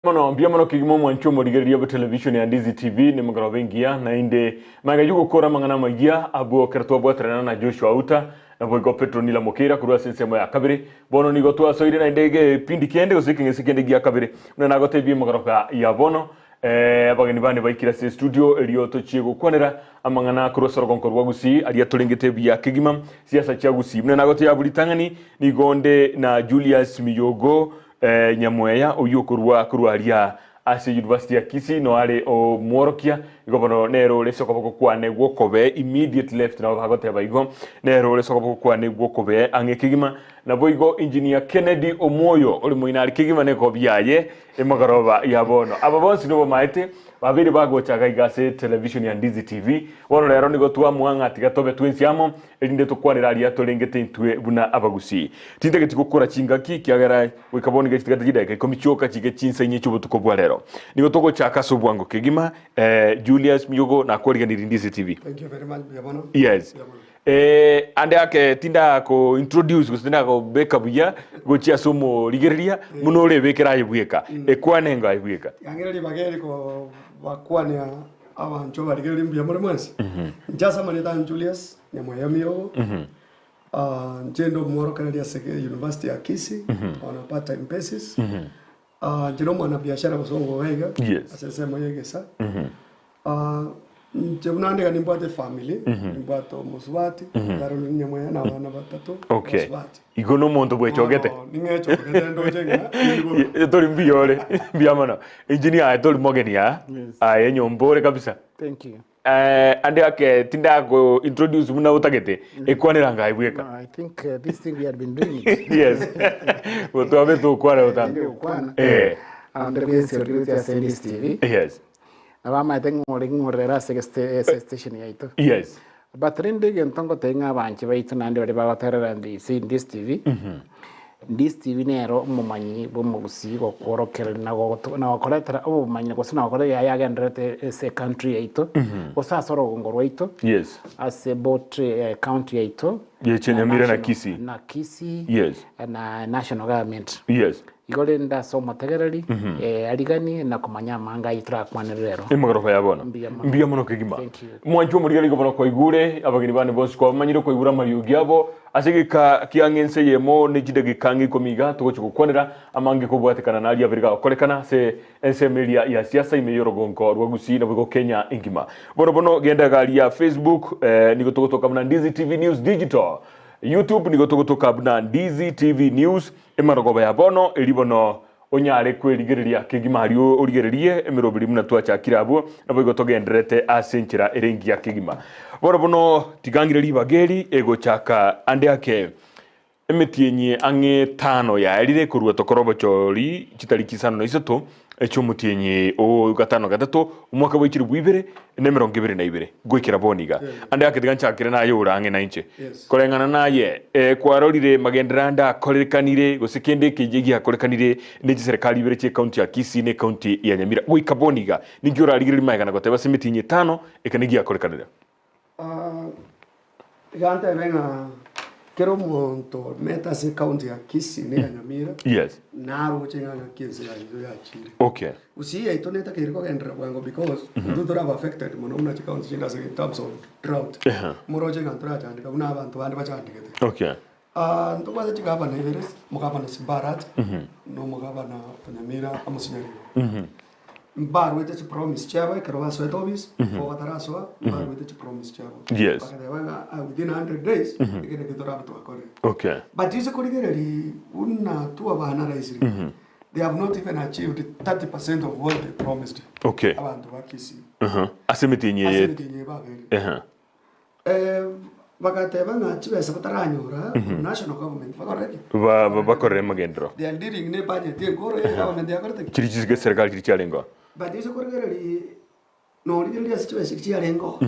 Mono mbuya mono kegima omwanchi omorigereria bwe television ya Ndizi TV nemegoroba engiya naende magega yogokora amang'ana amayia abwo ekero twabwaterana na Joshua Auta naboigo Petronila Mokeira korwa ase ensemo ya kabere bono nigo twasoire naende egepindi kende gose ekeng'ese kende gia kabere buna nagotebia emegoroba ya bono eh, abageni bane baikire ase estudio erio tochie gokwanera amang'ana korwa ase orogonko rwa Gusii aria torengete buya kegima siasa chia Gusii buna nagotebia abwo ritang'ani nigo nde na Julius Miyogo Nyamweya oyio okorua korwa aria ase University ya Kisii no are omworokia, igo bono nere ore ase okoboko kwane gw'okobee, immediate left nabo bagoteba igo, nere ore ase okoboko kwane gw'okobee ang'e kegima. Naboigo Engineer Kennedy Omwoyo ore moino are kegima nekobi yaye emogoroba ya bono. Aba bonsi nobomaete babeire bagocha iga iga ase television ya Ndizi TV. Bono rero nigo twamua ng'a tiga tobe twensi amo erinde tokwanere aria torengete intwe buna abagusii. Tintageti gokora chingaki, ekiagera goika bono nigo chitigate chidakika ikomi chioka chike chinsa inye chi'obotuko bwa rero. Nigo togochaka ase obwango kegima. Eh, Julius Miyogo nakwariganirie Ndizi TV. Thank you very much, mbuya mono. Yes. Mbuya mono. Eh, ande ake tindako introduce gose tindakobeka buya gochia ase omorigereria buna orebekere aye bweka. Ekwane engo aye bweka. Yang'ire ribaga eri kobakwania abanchwa barigereria mbuya more mwensi. Inche ase amarieta ane Julius Nyamweya Miyogo. Ah, inche nde omworokereria ase University ya Kisii on a part time basis. Ah, inche nomwanabiashara bosongo iga iga Yes. ase ensemo ya egesa. Ah, inche buna nde iga nimbwate efamily, nimbwate omosubati, Caroline Nyamweya na abana batato Okay. abasubati. Igo nomonto bwechogete. Bono ning'echogete ndoche ng'a nigo Eh, Tori mbuya ore, mbuya mono. Engineer aye tori mogeni aa, Yes. aye enyomba ore kabisa. Thank you. Eh, ande ake tindako introduce buna otagete, ekwanera ngaye bweka. No, I think uh, this thing we had been doing it. Yes. Gotwabe tokwana botambe. Gokwana. Eh. Abanto bwensi origeretie ase Ndisi TV. Yes. Nabamaete ng'ore ng'orere ase geste ase station yaito. Yes. But rende egento ngotebia ng'a abanche baito naende baria bagoterera Ndisi Ndisi TV, Ndisi TV nero omomanyi bw'omogusii gokworokereria na gogoto na gokoretera obomanyi gose na gokora yaya agendererete ase ecountry yaito, gose ase orogongo rwaito, Yes. ase both county yaito, Ye na Nyamira na national Kisii. na Kisii, Yes. na national government. Yes. Igo rende ase omotegereri, ariganie na komanya amanga ayio torakwanere rero. Emegoroba ya bono. Mbuya mono. Mbuya mono kegima. Thank you. Mwanche omorigereria igo bono kwaigure, abageni bane bonsi kwabamanyire kwaigure amariogi abo, ase egeka kiang'e ense eyemo ne chidageka ang'e ikomi iga togochia gokwanera amange kobwatekana naria abere gagokorekana ase ensemo eria ya siasa ime y'orogongo rwa Gusii naboigo Kenya engima. Bono bono genda iga aria Facebook eh, nigo togotoka buna Ndizi TV News Digital. YouTube nigo togotoka buna Ndizi TV News Emarogoba ya bono, erio bono onyare kwerigereria kegima aria origererie emeroberi buna twachakire abwo, naboigo togendererete ase enchera ere engiya kegima. Bono bono tiga ng'ire ribaga eri egochaka ande ake emetienyi ang'e etano yaerire korwa tokore obochori chitariki isano na isato Echi'omotienyi o gatano gatato, omwaka bwe chilifu ibere na emerongo ebere na ibere, goikera bono iga. Ande ake tiga nchakere naye ore ang'e nainche. Koreng'ana naye, eh, kwarorire magenderero ande akorekanire, gose kende ekeyia giakorekanire ne chiserekari ibere chi'ecounty ya Kisii na ecounty ya Nyamira. Goika bono iga, ninki orarigererie magega na goteba ase emetienyi etano, eke negiakorekanire? Iga ntebe ng'a kera omonto omete ase ecounty ya Kisii na eya Nyamira, Yes. naroche ng'a ng'aki ense yaito yachire. Okay. Gusii yaito netakeire kogenderera bwango because intwe tore aba affected mono buna chicounty chinde ase in terms of drought. Ehe. Moroche ng'a ntorachandeka buna abanto bande bachandegete. Okay. Ntobwate chigavana ibere, omogavana Simba Arati na omogavana o Nyamira Amos Nyaribo. Mbarwete chipromise chiabo ekero basoete office, before batarasoa, mbarwete chipromise chiabo. Yes. Bagateba ng'a ah, within 100 days, eke nakio torabe twakorire. Okay. But ase korigereria buna twabaanaraisire, they have not even achieved 30% of what they promised Okay. abanto ba Kisii. Uh-huh. Ase emetienyi Ase eye. emetienyi eye babeire. Ehe. Bagateba ng'a chibesa bataranyora national government bakore ki? Ba- ba- bakorere amagenderero. They are dealing ne budget enkoro ye government yakorete ki? Chiri chisike serikali chiri chiarengeo. But ase korigereria norigereria ase chibesa echi chiarengeo,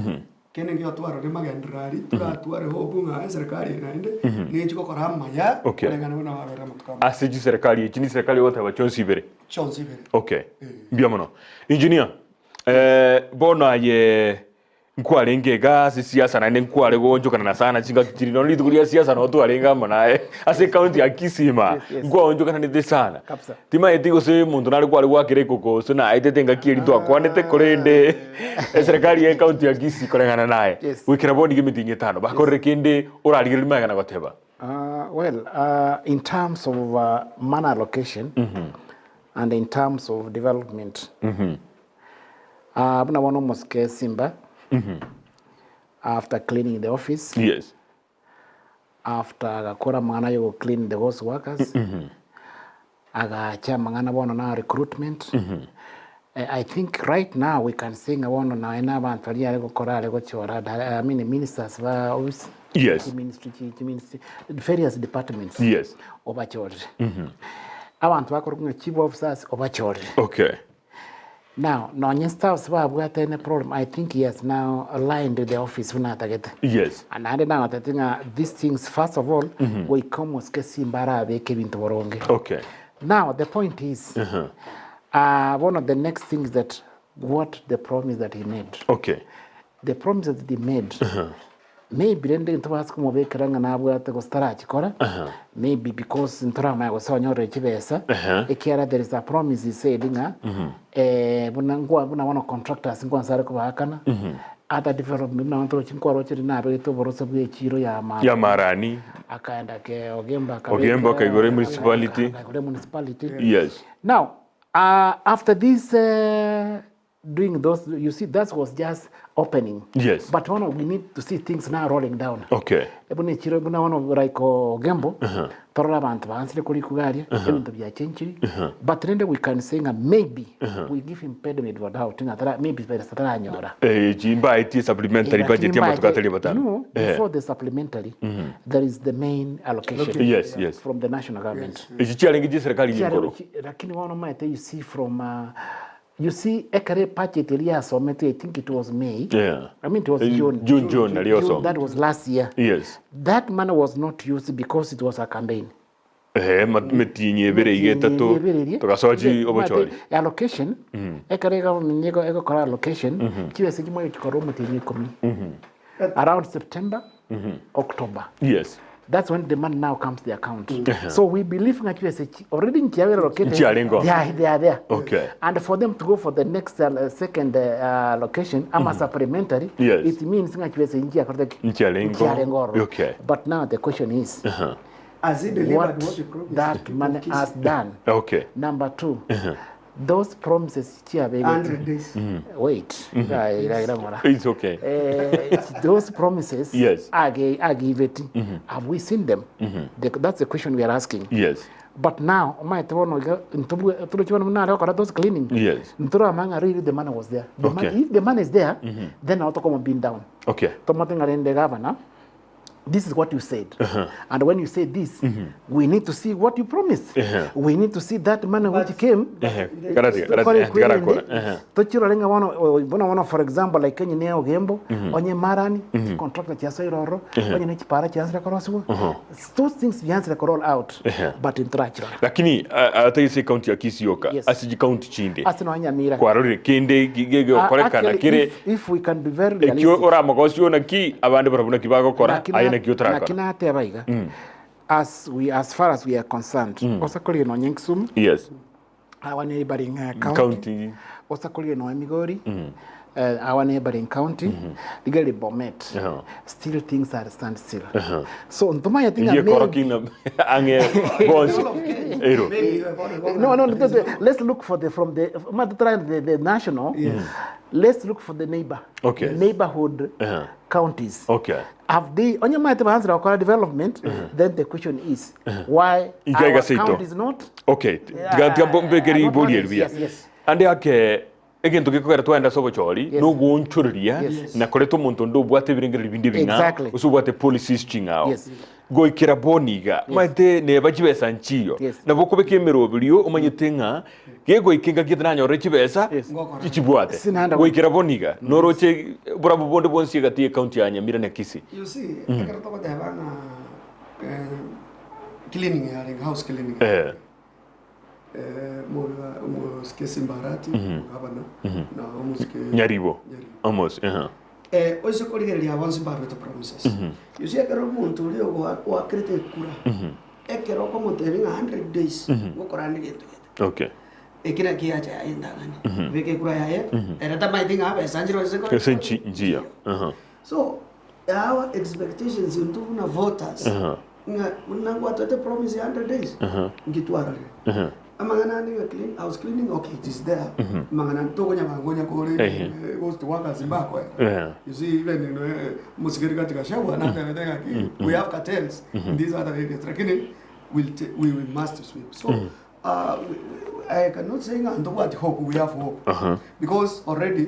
kende nkio twarorire magenderero aria, toratware hope ng'a eserikari eye naende nechi gokora amaya Okay. koreng'ana buna baberire amatuko amaya. Ase chiserikali echi ni serikali ogoteba chionsi ibere. Chionsi ibere. Okay. Mbuya mono. Engineer, eh, bono aye. Nkwarenge iga ase siasa naende nkware goonchokana sana chingaki chiria nonya rituko ria siasa noo twarenge amo naye ase ecounty ya Kisii maa Yes, yes. nkwaonchokananete sana. Kabisa. Timaeti gose omonto nare kware goakera ekoko gose naetete engaki eria twakwanete korende eserekari ya ecounty ya Kisii koreng'ana naye Yes. goikera bono iga emitingi etano bakorire kende orarigereria magega na goteba. Well, in terms of money allocation and in terms of development Buna bono omosike Simba after cleaning the office, Yes. after agakora amang'ana ya go clean the ghost workers, agacha amang'ana bono na recruitment, I think right now we can say ng'a bono naye na abanto baria are gokora are gochora I mean ministers ba office, Yes. chiministry chi chiministry various departments Yes. obachorire. Abanto bakorokwa ng'a chief officers obachorire. Okay. Now nonye staffs babwate any problem I think he has now aligned the office buna atagete. Yes. Naende nagotebeti ng'a these things first of all goika omosike simba arabeke ebinto boronge. Okay. Now the point is bono the next thing is that what the promise that he made. Okay. The promises that he made maybe rende ntobasa komobekera ng'a nabwate gose tarachikora maybe because ntoramanya gose onyorire chibesa ekiagera there is a promise he said ng'a buna nkwa buna bono contractors nkwansa are kobaakana other development buna bono torochi nkwaroche nabegete oboroso bwa echiro ya Ya Marani. Akaenda ke Ogembo akabeka Ogembo akaigora emunicipality. Akaigora emunicipality. Yes. Now after this doing those you see that was just opening Yes. but bono we need to see things now rolling down Okay. buna echiro buna bono like ogembo torore abanto baansire korikwa aria ebinto biachenchiri but rende we can say ng'a maybe we give him benefit of doubt ng'a tara maybe besa taranyora Eh, echi mbaetie supplementary Lakini budget y'amatuko mbaete- atari matano. No, before the supplementary there is the main allocation Yes, yes. from the national government. Echi chiarenge chia serikali Chiare- yinkoro. Lakini bono omanyete you see from You see, ekero ebudget eria yasometwe, I think it was May. Yeah. I mean, it was Eh, June. June, June, nario June, osoma. that was last year. Yes. That money was not used because it was a campaign. Ehe, ma- metinyi ebere iga etato togasoa chi obochori. Allocation, ekero egovernment ego- egokora allocation, chibesa chimoyo chikora omotienyi ikomi. Around September, October. Yes. That's when the money now comes to the account. So we believe ng'a chibesa echi already nchiabere allocated. Nchiarengo. They are, they are there. Okay. And for them to go for the next second allocation ama supplementary, Yes. it means ng'a chibesa echi nchiakorete ki? Nchiarengo. Nchiarengo ororo. Okay. But now the question is, Has he delivered what what he promised? that People money of Kisii? has done. Okay. Number two, those promises chiabegete. 100 days. Wait. Ira- ira mora. It's okay. Those promises Yes. age agiveti have we seen them? That's the question we are asking. Yes. But now omaete bono iga ntobwe torochi bono buna are gokora those cleaning. Yes. Ntorama ng'a really the money was there. The Okay. money, if the money is there, then nabo tokomo pin down. Okay. Tomote ng'a rende governor, this is what you said. And when you say this, we need to see what you promised. We need to see that money which came. Karati, karati, Tokore eh, karakora. kwerende, tochirore ng'a bono o- bono bono for example like onye ne Ogembo, onye Marani, contractor chiasoire ororo, onye ne chipara chiansire korosiwa. Those things biansire ko roll out, but ntorachirora. Lakini atagise county ya Kisii yoka, Yes. ase chicounty chinde. Ase nonya Nyamira. Kwarorire kende gegokorekana Actually, kere if we can be very ekio realistic, oramogosie naki abande barabwo naki bagokora Lakini aye naki otarakora. Lakini nateba iga, as we as far as we are concerned, osakorire nonya Kisumu, Yes. our neighboring county, County. osakorire nonya Migori, our neighboring county, rigari Bomet, still things are stand still. So ntomanyete ng'a Ingie maybe- koroki na ang'e bonsi. Ero. Maybe you have already No, no, let's look for the from the ma try the national. Let's look for the neighbor. Okay. Neighborhood counties. Okay. Have they onye maete baanzira gukora development, then the question is why Iga our iga seito. county is not Okay. Tiga tiga mbekeri not ibori managed. eri buya. Yes, yes. Ande ake egento gekogera twagenda ase obochori Yes. nogoonchoreria Yes. na koreta omonto onde obwate ebirengererio binde ebing'ao Exactly. gose obwate policies ching'ao Yes. goikera bono iga omanyete neba chibesa nchiyo Yes. nabo okobeka emeroberio omanyete ng'a gegoika engaki ete nanyorire chibesa Yes. chichibwate Sinanda goikera bono iga noroche borabu bonde bwonsi egati ya ecounty ya Nyamira na Kisii. You see, ekero togoteba ng'a eh, cleaning yarenge, house cleaning. Eh. Eh, moga omosike Simbarati, gavana, na omosike Nyaribo. Nyaribo. Amos, ehe. Eh, oise korigereria bonsi mbarwete promises. You see ekero omonto oria ogoa- oakerete ekura, ekero okomotebia ng'a 100 days, ngokorande gento gete. Okay. Eki naki yacha yaye entang'ani, obeke ekura yaye, ere tamaeti ng'a besa nchire ase kore- Ase nchi nchiya. Aha. So, our expectations intwe buna voters, ng'a buna gwatoete promise ya 100 days, nki twarorire? Amang'ana ande ng'a clean, house cleaning, okay it is there, amang'ana ande tokonyabangonya kore Ehe. ghost workers mbakoera. Ehe. You see even eh, omosigari gati Gachagua natebete ng'aki we have cartels in these other areas lakini we'll ta- we, we must sweep. So we, we, I cannot say ng'a ntobwati hope, we have hope. Because already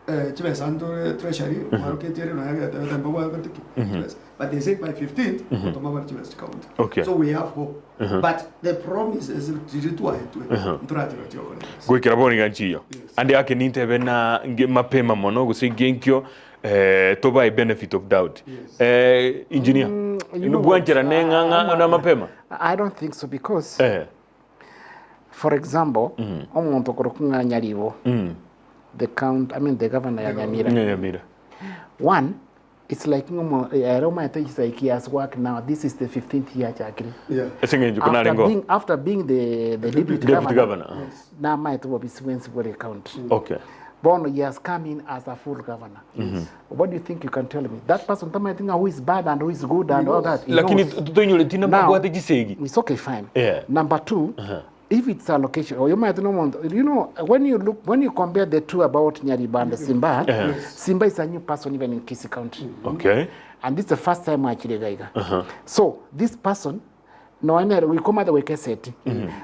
eh, chibesa ntore treasury mwaroketie ere nonya getebete mbabwate ki chibesa. But they said by 15th gotoma bare chibesa chikaunti. Okay. So we have hope. But the promises chiri twaetwe ntorachirochia gokora egasi. Goikera bono iga nchiyo. Yes. Ande ake nintebe na nge mapema mono gose ngenkio eh, tobae benefit of doubt. Yes. Eh, engineer, you know bwanchera what? ne ng'ang'a na mapema. I don't think so because Eh. for example omonto okorokwa ng'a Nyaribo the count I mean the governor ya Nyamira Nyamira. one it's like ng'omo ere omanyete is like he has worked now this is the 15th year achakire Yeah. Ase eng'encho after konarengo. being, after being the, the deputy, Deputy governor, governor. namaete bobisi bwensi bore county Okay. Bono, he has come in as a full governor. What do you think you can tell me? That person, tamaete ng'a who is bad and who is good and all that. He Lakini knows. totoinyoreti Now- nabwate chisegi. It's okay, fine. Yeah. Number 2 if it's allocation, or you might know, you know, when you look, when you compare the two about Nyariba and Simba, Simba is a new person even in Kisii County. Okay. And this is the first time actually gaiga. So this person, noene wikoma the wekeseti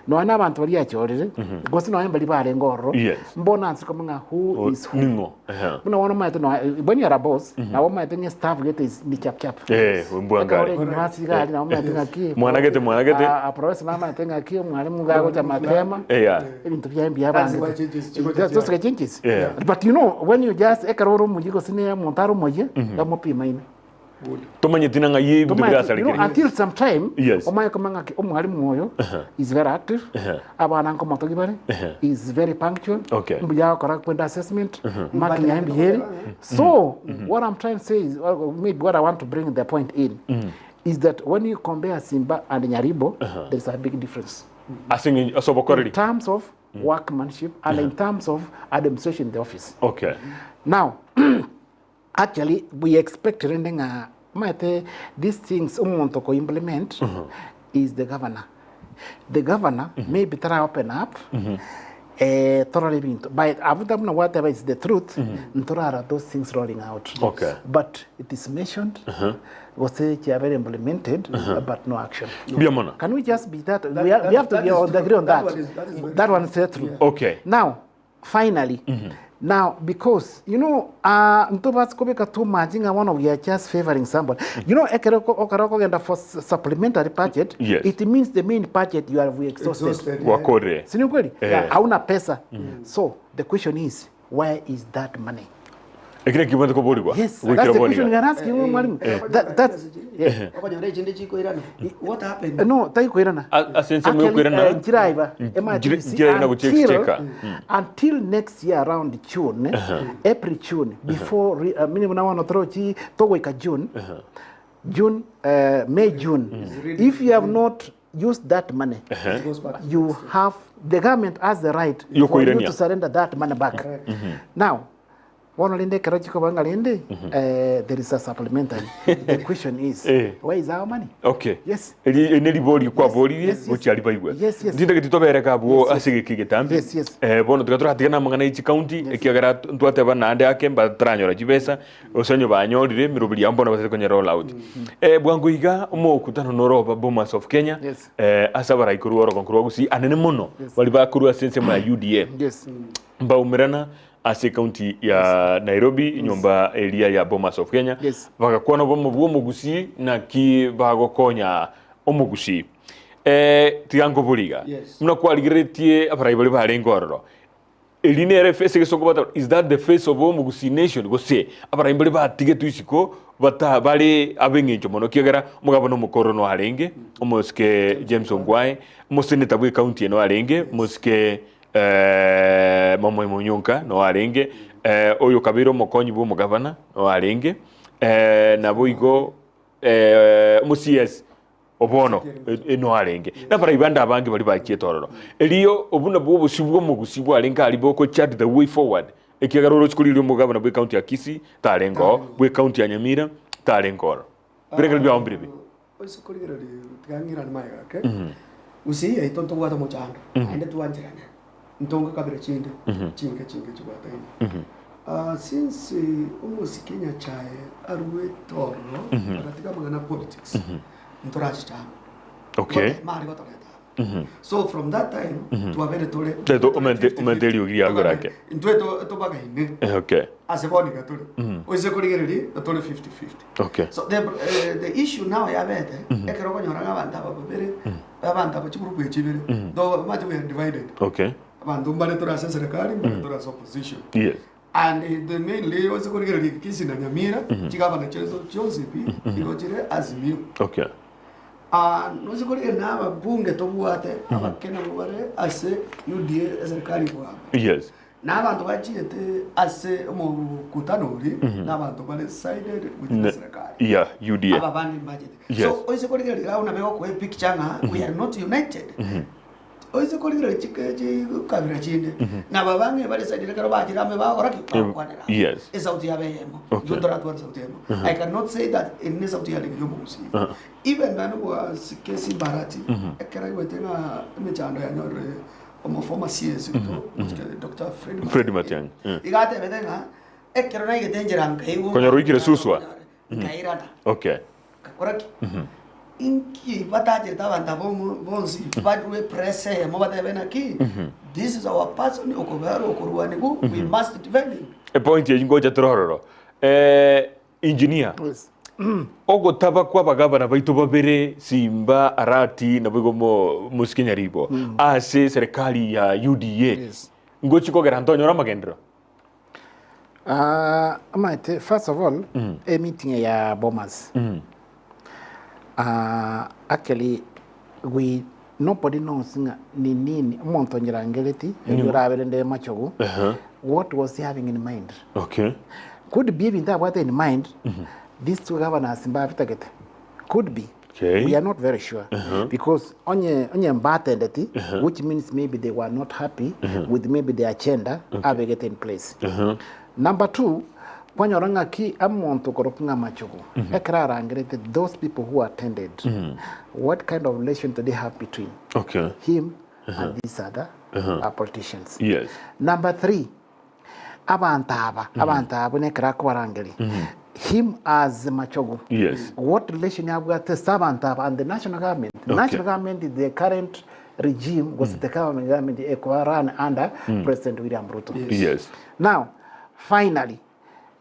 noene abantu bari achorire gosi noene bari barenga ororo Yes. mbona ansi komanga who is who Ning'o. Aha. muna wana maete no when you are a boss na wamaete nge staff gete is ni chap chap Eh, mbwangari. university na wamaete ngaki Mwanagete, mwanagete. a professor na maete ngaki mwalimu gago cha mapema Yeah. ebintu bya mbya That's bantu why changes chiko That's cha- those changes Yeah. but you know when you just ekaroro mujiko sine montaro moye gamopima ine Good. Tomanyeti na ng'a ye ebinto Tomanyete, you know, birasarekire. until some time Yes. omaye komanga ki omwalimu oyo is very active abana nkomotogi bare is very punctual Okay. mbuya akora kwenda assessment marking ya mbiyeri so what i'm trying to say is or maybe what i want to bring the point in is that when you compare Simba and Nyaribo there's a big difference Ase eng'encho ase in obokoreri. terms of workmanship and in terms of administration in the office Okay. now actually we expect rending maete these things umuntu ko implement is the governor the governor maybe try open up eh torare bintu but avuta muna whatever is the truth ntorara those things rolling out Okay. but it is mentioned was chiavere implemented but no action Mbia mono. can we just be that, That- we, are, we that- have to that be is on true. agree on That that one is- that is very that one is true Okay. now finally now because you know ntobatsi kobeka too much nga one we are just favoring somebody you know ekero okara kogenda for supplementary budget Yes. it means the main budget you are exhausted, Exhausted, yeah. Wakore. si ni kweli Eh. hauna pesa so the question is where is that money Ekire kibwate koborigwa. yes Goikera that's the bono question we iga. are asking mwalimu that that's yeah. Okonyora echinde chikoirana. What happened? no taikoirana Ase ensemo yokoirana. njiraiba Njiraina gochia until next year around June April June before re, minimum na wano trochi togoika June June May June if you have not used that money It goes back. you have the government has the right for you Yokoirania. to surrender that money back now bono rinde ekero chikobanga rinde there is a supplementary the question is Eh. where is our money Okay. Yes. Eri ene ribori kwaboririe Yes, yes. gochiari baigwe. Yes, yes. Ndinde gititobereka abwo ase geki getambi. Yes, yes. Eh bono tugatura na mang'ana ichi county ekiagera ntwateba naende ake mbataranyora chibesa osanyo banyorire mirobiri yabo mbono basete konya roll out. Eh bwango iga omokutano noroba Bomas of Kenya. Yes. Eh ase abarai korwa orogongo rwa Gusii anene mono bari bakorwa ase ensemo ya UDA. yes Mbaumerana ase county ya Nairobi nyomba area ya Bomas of Kenya Yes. bagakwana bomo bwo omogusi naki bagokonya omogusi tiga nkoboriga Yes. muna kwarigeretie abarai bari barenge ororo eri nere face egesongo bata is that the face of omogusi nation gose abarai bari batigetwe isiko bata bari ab'eng'encho mono kiagera omogabo na omokoro no arenge omosike James Ongwae omoseneta bwa county eno arenge omosike Mama Munyonka no arenge Eh, oyo kabeire omokonyi bwa omogavana oarenge eh, nabo igo eh, omo CS obono eno arenge nabarai bande abange bari bachiete ororo erio obu nabwo obosio bwa omogusi bwarenge aria boko chart the way forward ekiagera oroche koriria omogavana bwe county ya Kisii tarenge oo bwe county ya Nyamira tarenge oro birekeri biao mbire bi Ase korigereria tiga ng'irane magega ake, gusii yaito ntobwate omochando, naende twancherane, ntonge kabira chinde, chinke chinke chibwataine. Ah, since omosike Nyachae aruete ororo, agatiga amang'ana a politics, ntorachiche amo. Okay. Gotema are gotoreta amo. So from that time, twabere tore Tari to- tore omente- 50-50. omente eriogi riago Tobagaine. rake. Intwe to- tobagaine. Eh, okay Ase bono iga tore. Oise korigereria, tore 50-50. Okay. So the, eh, the issue now yabete, ekero okonyora ng'a abanto aba babere, abanto aba chigroup echi ibere, though much we are divided. Okay. Abanto mbare tore ase eserekari, mbare tore ase opposition. Yes. And eh, the mainly ose korigereria Kisii na Nyamira, chigavana chiaito chionsi pi, igo chire Azimio. Okay. Ah, nose korigereria na ababunge tobwate, abake nabo bare ase UDA eserekari ekoamba. Yes. Na abanto bachiete ase omokutano oria, nabanto bare sided with the Ne- serikali. Yeah, UDA. Aba bande mbachete. Yes. So oise korigereria iga buna begokoa epicture ng'a we are not united. Oise korigereria chike chikabira chinde, nabo abang'e bare sided ekero bachire amo bagokora ki? Bagokwanera amo. Yes. Esauti yabo eyemo. Okay. Intwe ntoratware esauti eyemo. I cannot say that eri ne esauti yarenge ya omogusii. Even naende bwa Kesi Mbarati, ekero aigwete ng'a emechando yanyorire omo former CS oito, Doctor Fred Fred Matiang'i, eh. Iga atebete ng'a ekero naigete enchera nkaigwa Konyora oikire suswa. nkairana Okay. ngakora ki? Inki batachete abanto aba bonsi barue press eyemo batebe naki this is our person okobera okorwanigwa we must defend him. Epoint eyio ngocha tore ororo. Eh, engineer. Yes. Ogotaba kw'abagabana baito babere, Simba Arati naboigo Mosike Nyaribo, ase serikali ya UDA, Yes. ngochia kogera ntonyore amagenderero? Ah, omanyete first of all emeeting eye ya Bomas ah, actually we nobody knows ng'a ni nini omonto onyerangereti erio orabere nde machogu what was he having in mind Okay. Could be ebinto abwate in mind, these two governors mbabitagete. Could be. Okay. We are not very sure. Because onye onye mbatendeti, which means maybe they were not happy with maybe the agenda abegete in place. Number two, kwanyora ng'aki omonto korokwa ng'a Machogu, ekero arangerete those people who attended, what kind of relation do they have between Okay. him and these other politicians? Yes. Number three, Abanto aba, abanto aba buna ekero akobarangeria, him as Machogu, Yes. what relation abwate ase abanto aba and the national government? Okay. National government is the current regime gose the current government ekoba run under President William Ruto. Yes. Now, finally,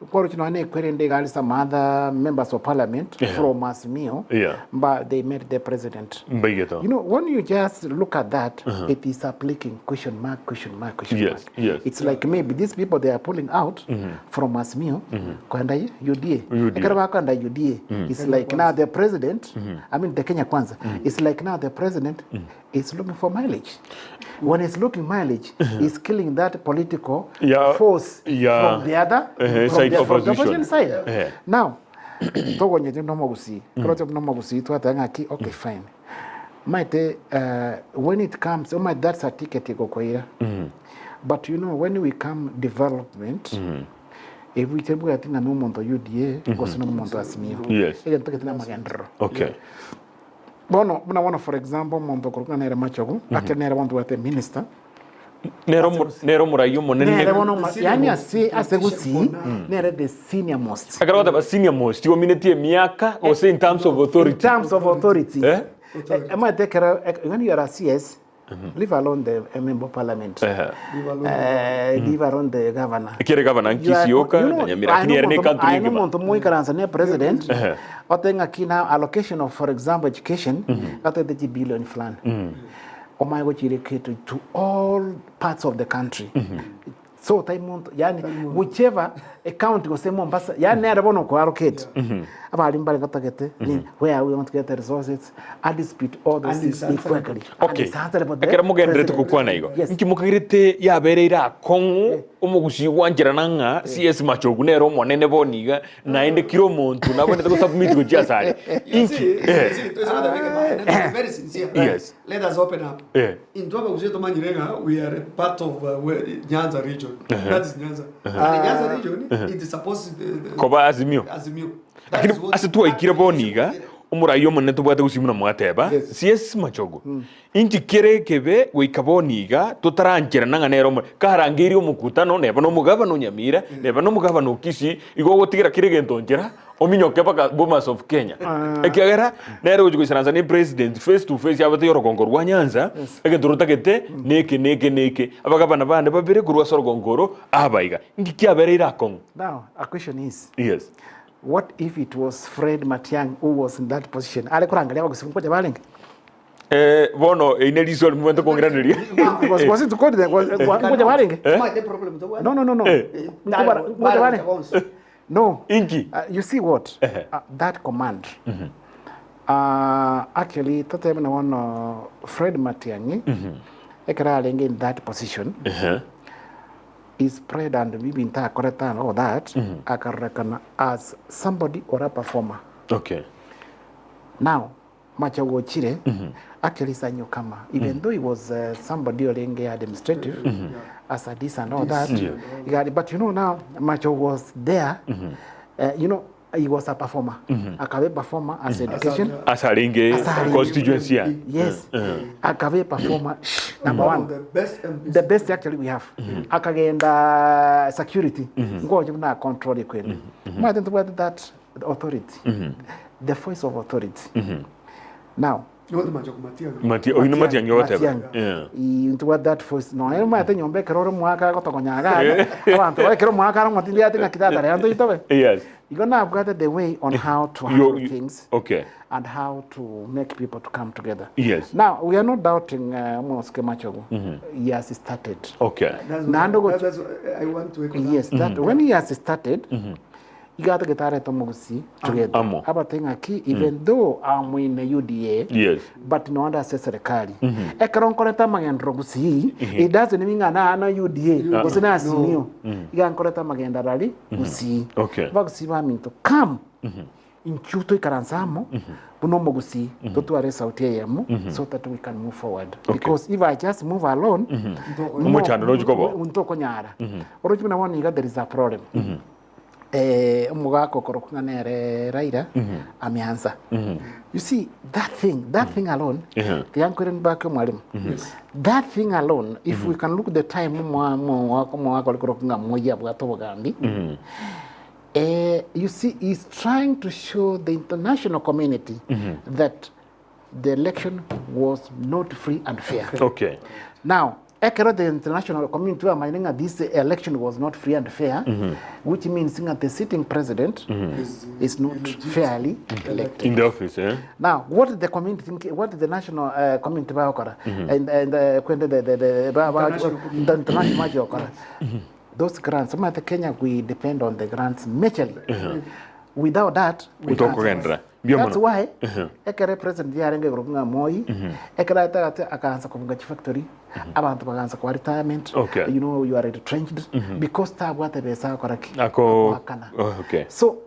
Kworochia nonya nekwerende iga are some other members of parliament Yeah. from Azimio Yeah. mba they met the president. Mbaigeto. You know, when you just look at that, it is applicating question mark, question mark, question Yes, mark. yes. It's like maybe these people they are pulling out from Azimio kwenda UDA. UDA. Ekero bakwenda UDA, it's like now the president, I mean the Kenya Kwanza, it's like now the president is looking for mileage. When he's looking mileage, he's killing that political Yeah, force yeah. from the other from Side the, from the opposition. opposition side. Eh. Now, togonyete nomogusii kero tobe nomogusii twateba ng'aki okay fine maete uh, when it comes omanyete that's a ticket egokoira but you know when we come development ebi tebwati ng'a nomonto UDA gose nomonto Azimio Yes. egento gete namagenderero Okay. Bono, buna bono for example, omonto okorokwa nere Machogu, ake nere bono tobwate minister, Nere omo- nere omorai omonene. nere bono The senior yani most ase ase politician gusii, for now. nere the senior most. Ekero goteba senior most, ominetie emiaka gose in terms of In authority. terms of authority. Eh? Eh, omanyete ekero, when you are a CS, leave alone the member of parliament. Ehe. Eh, leave alone the governor. Ekiere gavana You are- Nkisi oka you na know, Nyamira, lakini ere ne country aye engima. nomonto moikaransa ne president Ehe. ote ng'aki na allocation of for example education gatete chibillion fulani omanye gochire ketu to all parts of the country so tai monto yani whichever a county gose Mombasa yani nere bono ko allocate abarimu bare gatagete ni where we want to get the resources and dispute all those And it's things equally. And Okay. it's answerable to the Ekero mogenderete president. gokwana igo Yes. nki mokagerete yabereire akong'u. Omogusii gwancherana ng'a CS Machogu nere omonene bono iga, naende kera omonto nabwenerete gosubmit gochia ase are. You Inki? see, you Eh. see, toise goteba ekemaene, to be very sincere. Yes. Let us open up. Eh. Intwe abagusii tomanyire ng'a we are part of Nyanza region. That is Nyanza. And the Nyanza region, it is supposed Koba Azimio. Azimio. That Lakini is what ase twaikire bono iga, omorai omonene tobwate gusii buna mwateba, CS Machogu. Inki kere ekebe goika bono iga totarancherana ng'a nere omo karangeirie omokutano, neba nomogabana o Nyamira, neba nomogabana o Kisii, igo ogotigera kera egento nchera, ominyoke mpaka Bomas of Kenya. Ekiagera nere ogochia goisaransa ne president face to face abate orogongo rwa Nyanza, egento rotagete neke neke neke. Abagabana bande babere korwa ase orogongo oro aba iga. Inki kiabereire akong'u? Now, a question is, Yes. what if it was Fred Matiang'i who was in that position? Are korangeria abagusii nkocha barenge? Eh, bono eri ne riswali mobwenerete kong'iraneria. Was, was it called the, was, ngoja barenge? Omanyete problem tobwate? No, no, no, no. Eh. Ngoja ngoja barenge. Bonsi. No. Inki? You see what? Ehe. That command. Actually, totebe na bono Fred Matiang'i, ekero arenge in that position, Ehe. his pride and ebinto akorete and all that, akarorekana as somebody or a performer. Okay. Now, Macha gochire actually is a newcomer even though he was somebody orenge administrative as a this and all that Yeah. Igari, but you know now Macho was there you know he was a performer akabe performer as education Ase arenge Ase arenge. constituency ya. yes akabe performer shh, number One one of the best MPs. the best actually we have akagenda security ngoje buna control ekwende mwate ntobwate that authority the voice of authority now Nigo timancha komatiang'a. Mati, oino matiang'i ogoteba. Matiang'i. Yeah. Intwe that voice nonya omanyete nyomba ekero ore omwaka agotogonya iga abanto bare ekero omwaka are omotindi ati ng'aki tata rero ntoitobe. Yes. Igo nabwate the way on how to You- handle you- things Okay. and how to make people to come together. Yes. Now we are not doubting Omosike Machogu. He has started. Okay. That's Naende what, gochi- that's what I want to echo that. Yes, that when he has started, iga atagete arete omogusii together. Amo. Abate ng'aki even though I'm in the UDA, Yes. but no under ase serikali. Ekero nkorete amagendero gusii, it doesn't mean ng'a na na UDA, gose na Azimio. Iga nkorete amagendero aria gusii. Okay. Abagusii baminto, come. Inchuo toikaranse amo, buna omogusii, totware esauti eyemo, so that we can move forward. Because if I just move alone, no, Omochando nochi koba. ntokonyara. Oroche buna bono iga there is a problem. Eh, omogaka okorokwa ng'a nere Raila, ameanza. You see, that thing, that thing alone, Yeah. tiga nkwere mwalimu. That thing alone, if we can look the time omogaka ore korokwa ng'a Moi abwate obogambi, you see, he's trying to show the international community that the election was not free and fair. Okay. Now, ekero the international community bamanyire ng'a this election was not free and fair, which means ng'a the sitting president is not fairly elected. In the office, eh? Now, what the community think, what the national community bagokora, and kwende the, ba, ba, the international bagokora, those grants, some Kenya, we depend on the grants majorly. Without that, we can't. Ntokogendera. Mbuya That's mono. why ekere president yarenge igoro ng'a Moi ekere atagate akaanza kobunga chifactory abanto baganza kwa retirement Okay. you know you are retrenched because tabwate besa akora ki Ako Akoakana. Oh, okay. So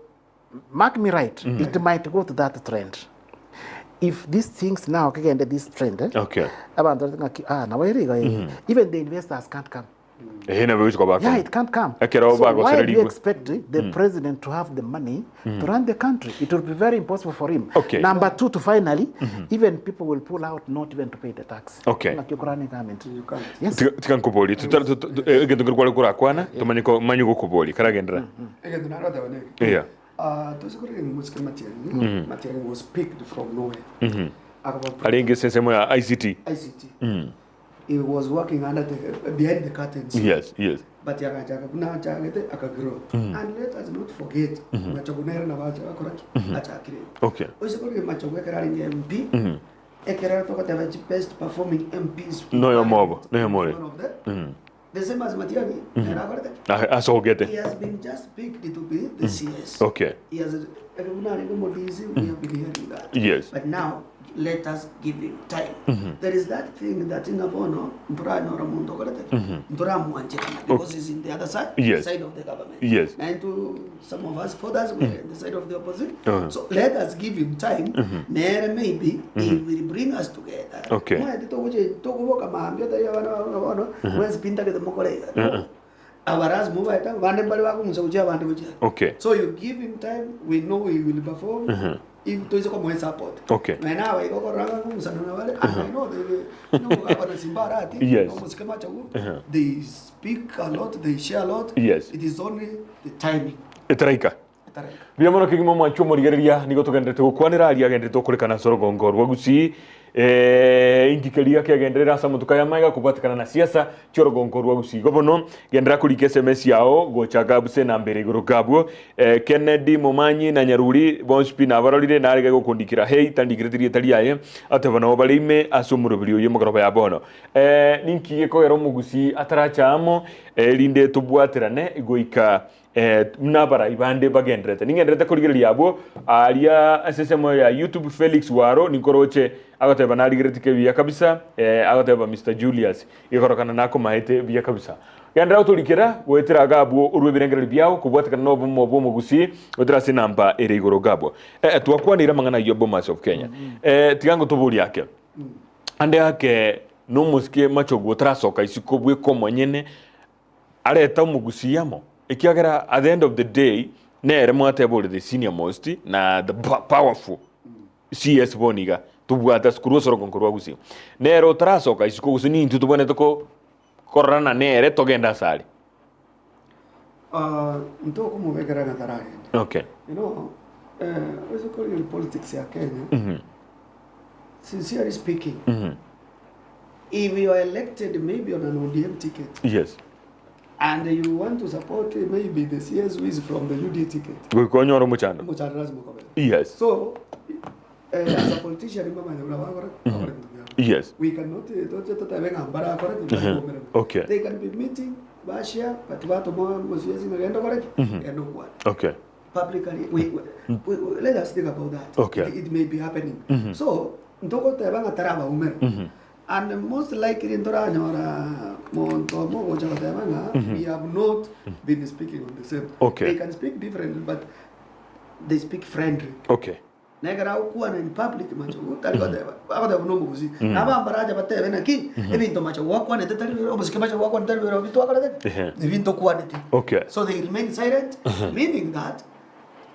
mark me right, it might go to that trend. If these things now kigende this trend eh, Okay. abantu bari ng'aki ah nabo ere iga ere. Even the investors can't come. Ehe nabo gochia koba Yeah, it can't come. Ekero So why do you bagosererigwe. expect the president to have the money to run the country? It will be very impossible for him. Okay. Number two, to finally, even people will pull out not even to pay the tax. Okay. Ng'aki okorania government. You can't. Yes. Tiga tiga nkoborie egento nkeri kware korakwana tomanye ko manye gokoboria karagenderera. Egento naro oteba neke. Yeah. Toise korora Mosike Matiang'i, Matiang'i was picked from nowhere. Akaba Arenge ase ensemo ya ICT. ICT. He was working under the, behind the curtains. Yes, yes. But akachaka buna achagete akagrow. And let us not forget, Machogu nere nabo acha akora ki? Achakire. Okay. Oise korora Machogu ekero arenge MP, ekero togoteba chi best performing MPs. Noyomo obo, noyomo ore. One of the, the same as Matiang'i, nere akorete. Asogete. He has been just picked to be the CS. Okay. He has, ekero buna arenge omo DC, we have been hearing that. Yes. But now, Let us give him time. There is that thing that ng'a bono ntoranyora omonto okorete ki? Ntoramwancherana because he's in the other side, Yes. side of the government. Yes. Na intwe some of us fathers we are in the side of the opposite. Uh-huh. So let us give him time. Nere maybe he will bring us together. Okay. Mwaete togoche tokoboka mambia tari abana ba bono mwensi pi ntagete mokore iga. No. Abaras mobaete abande mbare bakomusa gochia abande gochia. Okay. So you give him time, we know he will perform. If toise komoe support. Okay. Naye nawe igo okorora ng'a ng'usana nabare, and I know they, they, no gavana Simba Arati, Yes. no Mosike Machogu, they speak a lot, they share a lot. Yes. It is only the timing. Etaraika. Etaraika. Mbuya mono kegima omwanchi omorigereria nigo togenderete gokwanera aria agenderete gokorekana ase orogongo rwa Gusii eh, inki keria kegenderere ase amatuko aya amaiga kobwatekana na siasa chi'orogongo rwa Gusii. Igo bono genderera korika SMS yao gocha gabu ase enamba ere igoro gabwo eh, Kennedy Momanyi na Nyaruri bonsi pi nabarorire nare gagokondikera hey tandikireti rieta riaye ateba nabo bare ime ase omoroberi oyo emogoroba ya bono. Eh, ninki gekogera omogusii ataracha amo erinde tobwaterane goika Eh, buna abarai bande bagendererete. Ningendererete korigereria abwo aria ase ensemo ya YouTube Felix Waro ninkoroche agoteba narigeretie ke buya kabisa eh, agoteba Mister Julius ikorokana nakomaete buya kabisa. Genderera gotorikera goetera iga abwo orue ebirengererio biao kobwatekana na obomo bw'omogusii goetera ase enamba ere igoro iga abwo. Eh, twakwaneire amang'ana ayio Bomas of Kenya. Eh, tiga ngotoborie ake. Ande ake nomosike machogu otarasoka isiko bweka omonyene Arete omogusii amo, ekiagera at the end of the day nere mwateba ore the senior most na the powerful CS bono iga tobwate ase korwa ase orogongo rwa Gusii. Nere otarasoka isiko gose nintwe tobwenerete ko kororana nere togende ase are. Ah, ntokomobekera ng'a taragende. Okay. You know, eh, ase korigereria politics ya Kenya, sincerely speaking, If you are elected maybe on an ODM ticket Yes. and you want to support maybe the CS who is from the UD ticket, Goika onyore omochando. omochando lazima okobere. Yes. So, eh, as a politician mbamanye buna bagokora bakore ebinto biabo. Yes. We cannot eh, toche totebe ng'a mbarakore ki mbari Okay. They can be meeting, bashare, but batoma omo CS ng'a genda okore ki? Genda okwane. Okay. Publicly, we, we, we, we, let us think about that. Okay. It, it may be happening. So, ntogoteba ng'a tarabaumera. And most likely ntoranyora monto omo ogocha goteba ng'a we have not been speaking on the same. Okay. They can speak differently but they speak friendly. Okay. Na ekero agokwana in public machogu tari goteba agoteba buna omogusii. Na abambaracha batebe naki ebinto machogu gwakwanete tari bire omosike machogu gwakwanete tari bire bitwakorete ki? Ehe. Ebinto okwanete. Okay. So they remain silent meaning that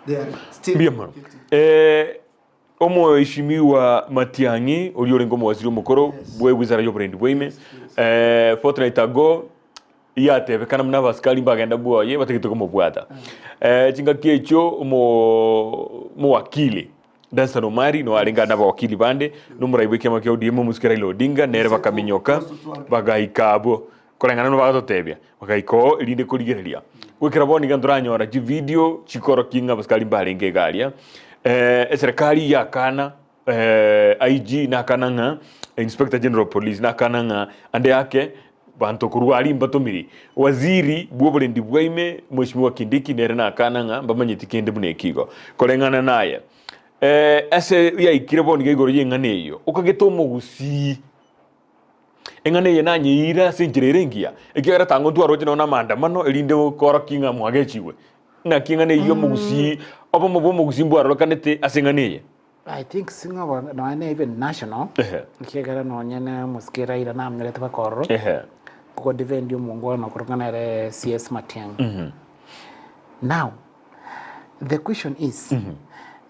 they are still Mbuya mono. guilty. Eh, Omoeshimiwa Matiang'i, oria orenge omowaziri omokoro bwe wizara y'oborendi bwaime, eh, fortnight ago yatebekana buna abasikari mbagenda bwoye batagete komobwata. Eh, chingaki echio omo omowakili Danstan Omari no arenge na abawakili bande na omorai bw'ekiama kia ODM omosike Raila Odinga nere bakaminyoka bagaika abwo koreng'ana buna bagatotebia bagaika oo erinde korigereria. Goikera bono iga ntoranyora chividio chikorokia ng'a abasikari mbarenge iga aria, eserekari yakana IG nakana ng'a Inspector General of Police nakana ng'a ande ake banto korwa aria mbatomiri. Waziri bw'oborendi bwaime Mheshimiwa Kindiki nere nakana ng'a mbamanyeti kende buna eki igo. Koreng'ana naye ase yaikire bono iga igoro y'eng'ana eyio, okagete omogusii. Eng'ana eye nanyeire ase enchera ere engiya, ekiagera tango ntwaroche nonya namaandamano, erinde koorokia ng'a mwagechigwe. Naki eng'ana eyio y'omogusii, obomo bw'omogusii mbwarorekanete ase eng'ana eye. I think sing'obo nonya na even national, Ehe. ekiagera nonya na omosike Raila namnyorete mpaka ororo, Ehe. go defend omongwana okorokana nere CS Matiang'i. Now, the question is,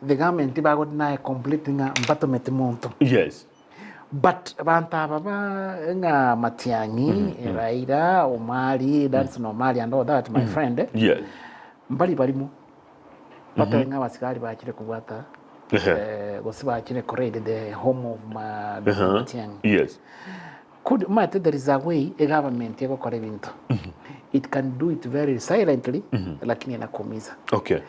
the government bago deny completely ng'a mbatometi monto. Yes. But abanto aba ba ng'a Matiang'i, Raila, Omari, Danson Omari and all that my friend, Yes. mbari barimo batebe ng'a abasigari bachire kobwata Ehe. eh, gose bachire ko raid the home of ma Uh-huh. Matiang'i. Yes. Could omanyete there is a way egovernment egokora ebinto. It can do it very silently lakini inakuumiza. Okay.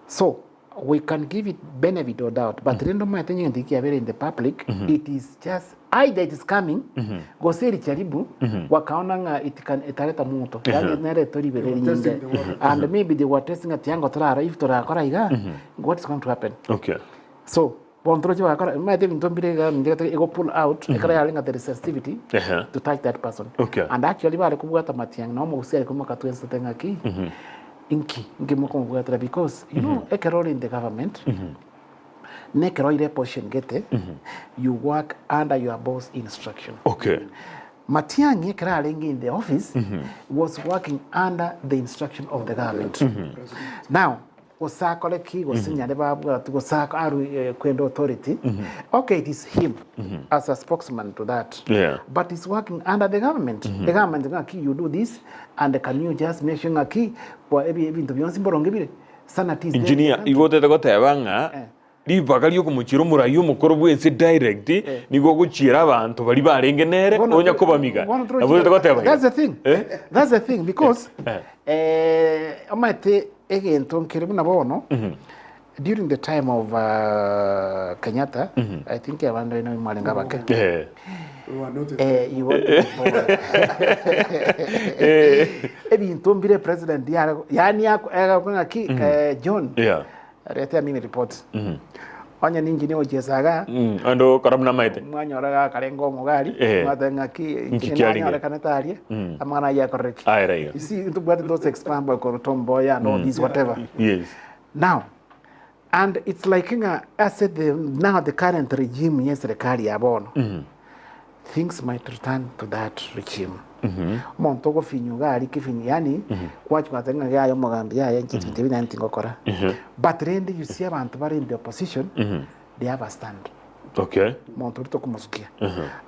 So we can give it benefit or doubt but rende omanyete onye egento kiabere in the public it is just either it is coming gose ericharibu wakaona ng'a it can etareta monto yaani nere etori They were rinyinge testing the water. and maybe they were testing ati yango torara if torakora iga what is going to happen Okay. so. Bono toroche bagakora, omanyete ebinto mbire iga minto egete ego pull out, ekero yare ng'a there is sensitivity Ehe. to touch that person. Okay. And actually bare kobwata matiang'i nabo omogusii are koimoka twensete ng'aki, inki, inki mokomobwatera because you know ekero ore in the government, na ekero oire eposition gete, you work under your boss instruction. Okay. Matiang'i ekero arenge in the office, was working under the instruction of the government. Now, Gose akore ki, gose nyare babwatwe, gose arue kwenda authority. Okay, it is him as a spokesman to that. Yeah. But he's working under the government. The government ng'aki you do this and can you just make sure ng'aki kwa ebi ebinto bionsi mboronge bire. Sanity is there in the Engineer, country. igo otete goteba ng'a Eh. ribaga riokomochiera omorai omokoro bw'ense direct, nigo ogochiera abanto baria barenge nere, Bono onya kobamiga. bono torochi- Nabo otete goteba iga. That's the thing. Eh? That's the thing because Eh. eh, omanyete egento nkere buna bono during the time of Kenyatta I think abande baino mwarenge abake Eh. We were not Eh, you want to be born. Ebinto mbire president yare yani ng'aki John Yeah. Reta mimi report. Onye ninki nigochiesa igaa, Mm, ande okora buna amaete. mwanyora gakarenga omogari, Eh. mwateba ng'aki Nki inche kiarenge? nanyorekanete aria, amang'ana ayio akorire ki? Aye raiga. You see, ntobwate those example korwa Tom Mboya and all these whatever. Yes. Now, and it's like ng'a ase the now the current regime ya eserekari ya bono, things might return to that regime. Omonto ogofinywa iga aria kefinyi yaani gwachia gwateba ng'a yaya omogambi yaya inche ebinto ebi naende tingokora. But rende you see abanto bare in the opposition, they have a stand. Okay. Omonto oria tokomosukia.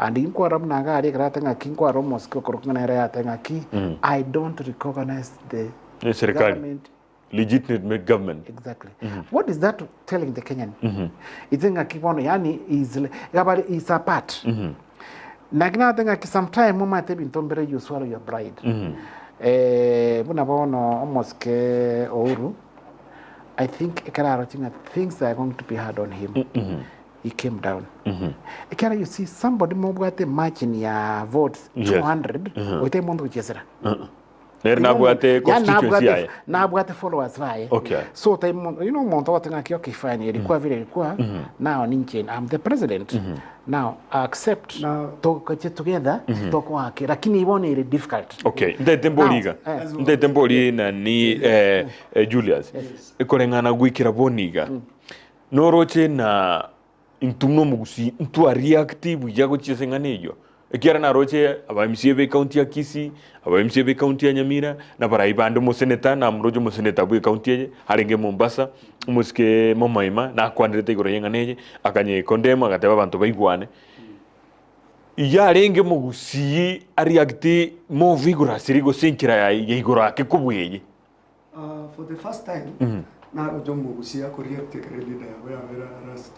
And inkwarora buna iga aria ekero ateba ng'aki nkwarora omosike okorokwa ng'a nere yateba ng'aki, I don't recognize the Eserikari. government Legitimate government. Exactly. What is that telling the Kenyan? It's ng'aki bono yani is gabare is a part. Naki nagoteba ng'aki sometime omanyete ebinto mbere you swallow your pride. Eh, buna bono omosike Uhuru, I think ekero aroche ng'a things are going to be hard on him. He came down. Ekero you see somebody mobwate margin ya votes Yes. 200, oite omonto gochiesera. Nere nabwate Yaani constituency nabwate- yaye. nabwate followers baye Okay. so time you know omonto ogoteba ng'aki okay fine erikwa vile erikwa now ninche I'm the president now accept Now- togoche together tokoake lakini bono ere difficult Okay, ntaete mbori iga. Now, eh. Ntaete mbori nani eh, eh, Julius. Ekoreng'ana goikera bono iga. Noroche na Intwe buna omogusii ntwa react buya gochia ase eng'ana eyio, ekiagera naroche aba MCA be county ya Kisii, aba MCA be county ya Nyamira, na abarai bande omoseneta namoroche omoseneta bwe county eye arenge Mombasa, omosike Momoima nakwanerete igoro y'eng'ana eye, akanye condemn agateba abanto baigwane. Iga arenge omogusii areact more vigorously gose enchera ya igoro ake kobua eye. For the first time naroche omogusia akoreact ekero leader yabo yabera arrested.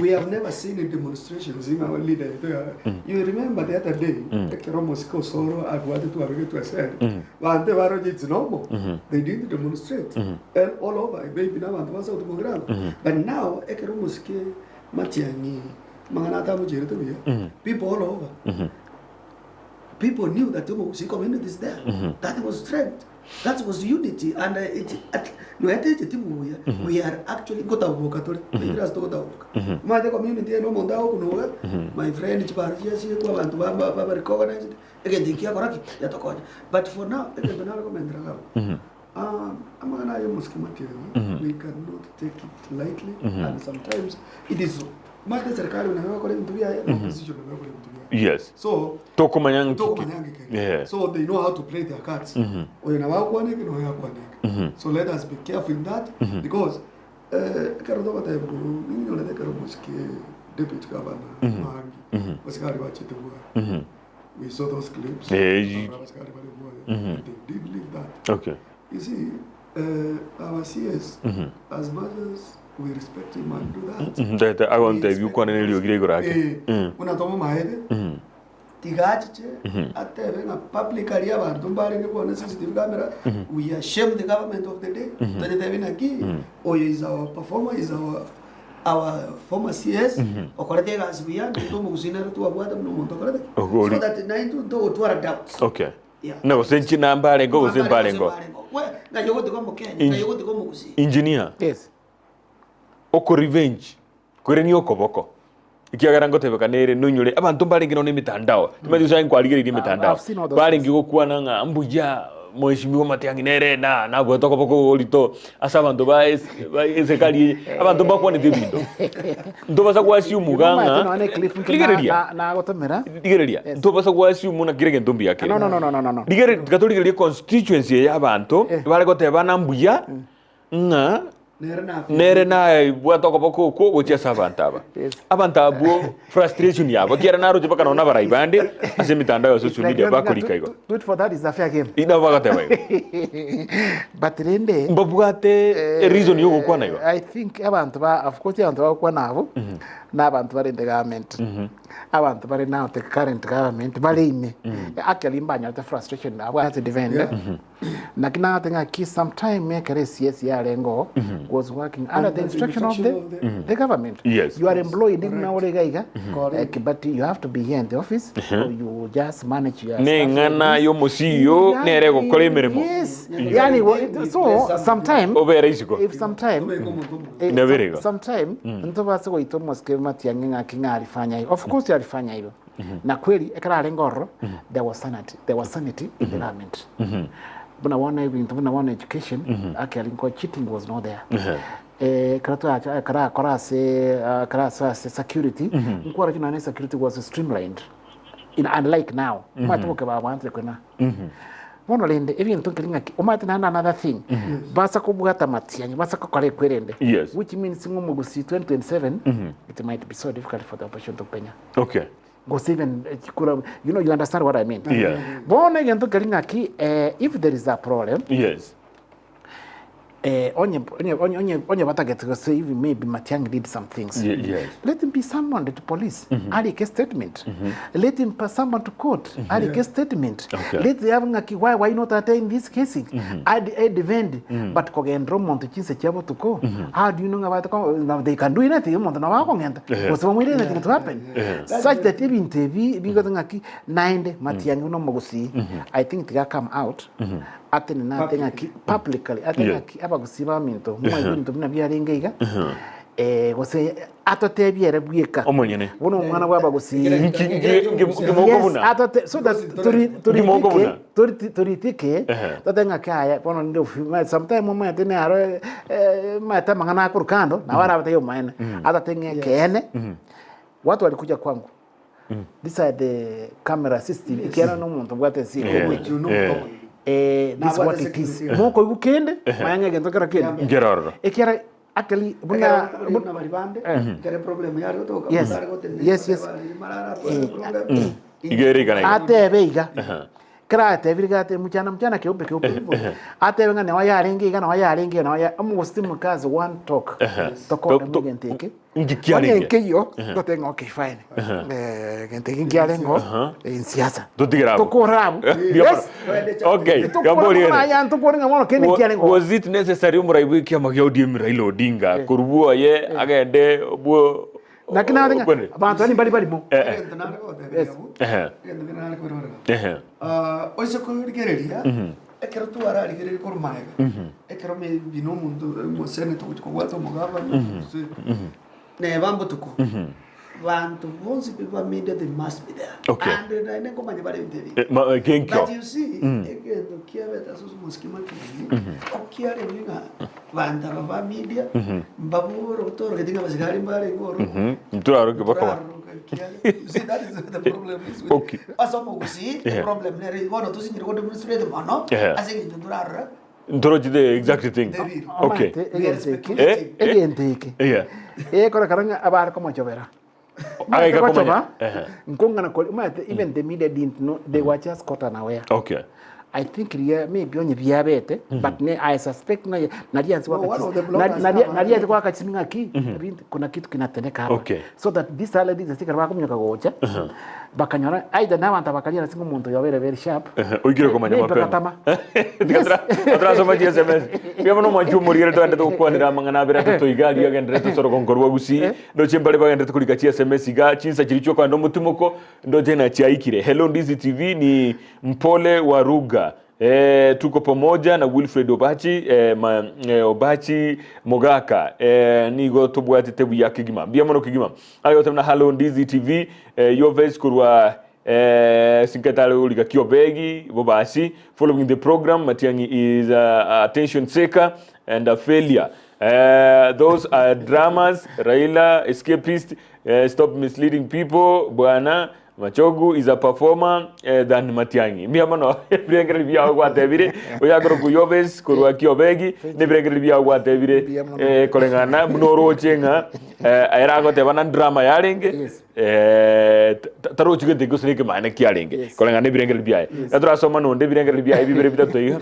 We have never seen a demonstrations in our leader yaito ya You remember the other day ekero omosike Osoro abwatetwe abegetwe esere bande baroche it's normal they didn't demonstrate and all over maybe na abanto ba South Mugirango but now ekero omosike Matiang'i amang'ana atamocherete buya people all over people knew that omogusii community is there that was strength That was unity and it at noetecheti buya we are actually ngotaboka tore toikire ase togotaboka omanyete community eye na omonto agokunuga my friend chibaro chiasiekwa abanto ba- ba- ba recognized egento ekio giakora ki giatokonya but for now egento nare komentera iga abwo amang'ana aya omosike matiang'i we cannot take it lightly and sometimes it is omanyete serikali buna egokora ebinto biaye na opposition nabo egokora ebinto biaye Yes. so Tokomanya ng'ki ki. Tokomanya ng'ki kere. Yeah. So they know how to play their cards. Oyo nabo akwane eke na oyo akwane eke. So let us be careful in that because eh, ekero togoteba igoro ninyorete ekero mosike deputy governor Maangi abasikari bachete bwaye. We saw those clips. Eh, Abasikari bare bwaye. They did leave that. Okay. You see, our CS, as much as we respect him and do that, Ntaete agontebia okwane neriogi igoro ake. Eh, buna tomomaete tiga achiche atebe ng'a publicly abanto mbarenge kwane CCTV camera we are shame the government of the day tonyetebe naki oyo is our performer is our our former CS okorete egasi buya naintwe omogusii nere twabwate buna omonto okorete ki Ogori. so that naintwe ntogotwara doubts Okay. Yeah. Na gose nchi namba arengo gose mbarengo. We, ng'ai ogotiga omokenya, ng'ai ogotiga omogusii. Engineer. Yes. Oko revenge. Koirania okoboko, ekiagera ngotebekana ere nonyore abanto mbarenge nonya emetandao, timanyeti gose aye nkwarigereirie emetandao, I've seen all those barenge gokwana ng'a mbuya mheshimiwa Matiang'i nere na nabwate okoboko orito ase abanto ba es ba eserikari eye, abanto mbakwanete ebinto. Ntobasa go assume iga Omanyete ng'a nonya ne clip nke na- rigereria, na- nagotomera. rigereria, Yes. ntobasa go assume naki kera egento mbuya kere. No, no, no, no, no, no, no. Rigereria, tiga torigererie constituency eye ya abanto, bare gotebana mbuya, ng'a nere naebwate okoboko okwo gochia ase abanto aba. Abanto abwo frustration yabo, ekiagera naroche mpaka nonya abarai bande ase emitandao ya social media bakorika igo. Tweet for that is a fair game. Nabo bagoteba igo. But rende Mbabwate ereason ya ogokwana igo. I think abanto ba of course abanto bagokwana abwo na abanto bare in the government. Abanto bare now the current government bare ime. Actually mbanyarete frustration abwo ase defend. Naki nagoteba ng'a sometime ekero esiesi yarenge oo was working under the instruction of the, the government. Yes. You are employed buna ore iga iga, like, but you have to be here in the office or you just manage your Ne stuff like eng'ana this. y'omosiyo Yani, nere egokora emeremo. Yes. Yani, so sometime Obere isiko. if sometime eh, Nabere igo. sometime ntobase goita omosike matiang'i ng'aki ng'a alifanya hivyo. Of course alifanya hivyo. Na kweli ekero arenge ororo there was sanity, there was sanity in the government. Buna bono ebinto buna bono education actually nko cheating was not there. Eh, ekero twacha ekero akora ase ah, ekero asoa ase security nkworokia nonya security was streamlined in unlike now omanyete gokeba abantire kwena bono rende ebinto nkeri ng'aki omanyete naende another thing basa kobwata amatiang'i basa gokora ekwerende Yes. which means ng'a omogusii 2027 it might be so difficult for the opposition to penya Okay. Gose even eh, chikura, you know, you understand what I mean. Yeah. Bono egento keri ng'aki eh, if there is a problem Yes. eh, onye, onye, onye, onye, onye batagete gose even maybe Matiang'i did some things. Ye- yes. Let him be summoned to police. Mm -hmm. Arike statement. Mm -hmm. Let him be summoned to court. Mm -hmm. Arike statement. Okay. Let have ng'aki why why not attend this casing? Mm -hmm. I, I defend. Mm -hmm. But kogendera omonto chinse chia botuko. Mm -hmm. How do you know about the, they can do anything omonto nabo akong'enta. Gose bamwire anything to happen. Such that ebinto ebi bigote ng'aki naende Matiang'i buna omogusii I think tiga come out atenene ate ng'aki publicly ate ng'aki abagusii baminto mwaigwa ebinto buna biarenge iga eh, gose atotebie ere bweka Omonyene. buna omwana bwa abagusii Nki- nki- nki- nkimoko Yes, buna. atote so that tori Nkimoko buna. toritike toritike Ehe. tote ng'aki aya bono ninde ofi- sometime omanyete naro eh, omanyete amang'ana akorwa kando nabo arabe omaene atote ng'a ekeene Watu walikuja kwangu. These are the camera system. Ekiagera na omonto obwate ense Yeah. ikogocha. Yeah. Eh, this is what it is. Mokoigwa kende, manya ng'a egento kero kende. Nkero ororo. Ekiagera actually buna buna bari bande ekero problem yare gotoka Yes. omonto are gotenena Yes, yes. bari marara atware problem Iga ere igana iga. atebe iga kera atebire iga ate mchana mchana keupe keupe atebe ng'a nao yarenge iga nao yarenge iga nao ya omogosi timokazi one talk tokore To- to- egento eke Inki kiarenge? Onye nkeiyo tote ng'a okay fine Eh, gento eke nkiarenge in siasa Totigere abwo. tokore abwo Yes. Yes. Okay, Tokore gambori bono ere. aya ntokore ng'a bono kende nkiarenge Was it necessary omorai bwa ekiama kia ODM Raila Odinga korwa bwoye agende bwo Naki naroche ng'a Okwene. abanto baria mbari barimo. Eh, eh. Egento nare goteberia abwo, Ehe. egento kende nare koirorera. Ehe. Ah, oise korigereria, ekero twararigereria korwa magega, ekero maybe na omonto omoseneta ogochia kobwata omogabana, gose neba mbotuko, banto bonsi pi ba media they must be there. Okay. And naende nkomanya bare ebinto ebi. Eh, ma- eh, genkio. But you see, egento kiabete ase omosike Matiang'i, okiarenge ng'a banto aba ba media, mbabore otorogeti ng'a abasigari mbare iga oro, Nturaroke bakoba. Turaroka ekiagera. You see, that is where the problem is with- Okay. Ase omogusii, Yeah. eproblem nere bono tosinyire kodemonstrate mono, Yeah. ase eng'encho ntorarora, Ntoroche the exact thing. The real. Okay. Omanyete egento eke, Eh, eh. egento eke. Yeah. Ekorekana ng'a abare komochobera. Agaika Omanyete komanya. gochoba, Ehe. nkong'ana kori, omanyete even the media didn't know, they were just caught unaware. Okay. I think riria maybe onye biabete but ne I suspect ng'a naria nsi No, one of the bloggers naria naba- naria gwaka chimi ng'aki bintu- kuna kitu kinatendeka hapa Okay. so that this ladies asikara bakominyoka gocha bakanyora either na abanto bakaria ase omonto yobere very sharp Ehe, oikire komanya Maybe mapema. bakatama. Atarasoma chi SMS. Mbuya mono mwanche omorigere togenderete gokwanera amang'ana abere atato iga aria agenderete ase orogongo rwa Gusii. Ndoche mbare bagenderete korika chi SMS iga chinsa chiria chiokogenda omotimoko ndoche ng'a chiaikire. Hello Ndizi TV ni Mpole wa Ruga. Eh, tuko pamoja na Wilfred Obachi eh, ma, eh, Obachi Mogaka eh, nigo tobwatete buya kegima mbuya mono kegima aye goteba na Hello Ndizi TV eh, Yoves korwa eh, sinketare origa Kiobegi Bobasi following the program Matiang'i is uh, attention seeker and a failure eh, those are dramas Raila escapist eh, stop misleading people bwana Machogu is a performer eh, than Matiang'i. Mbuya mono ebirengererio biao gwatebire oyakorokwa Yobes korwa Kiobegi nebirengererio biao gwatebire Mbuya mono. eh, koreng'ana buna oroche ng'a eh, ere agoteba na drama yarenge Yes. eh, ta- tarochi gento gose nekemane kiarenge Yes. koreng'ana nebirengererio biaye. Etorasoma nonde ebirengererio biaye bibere bitato iga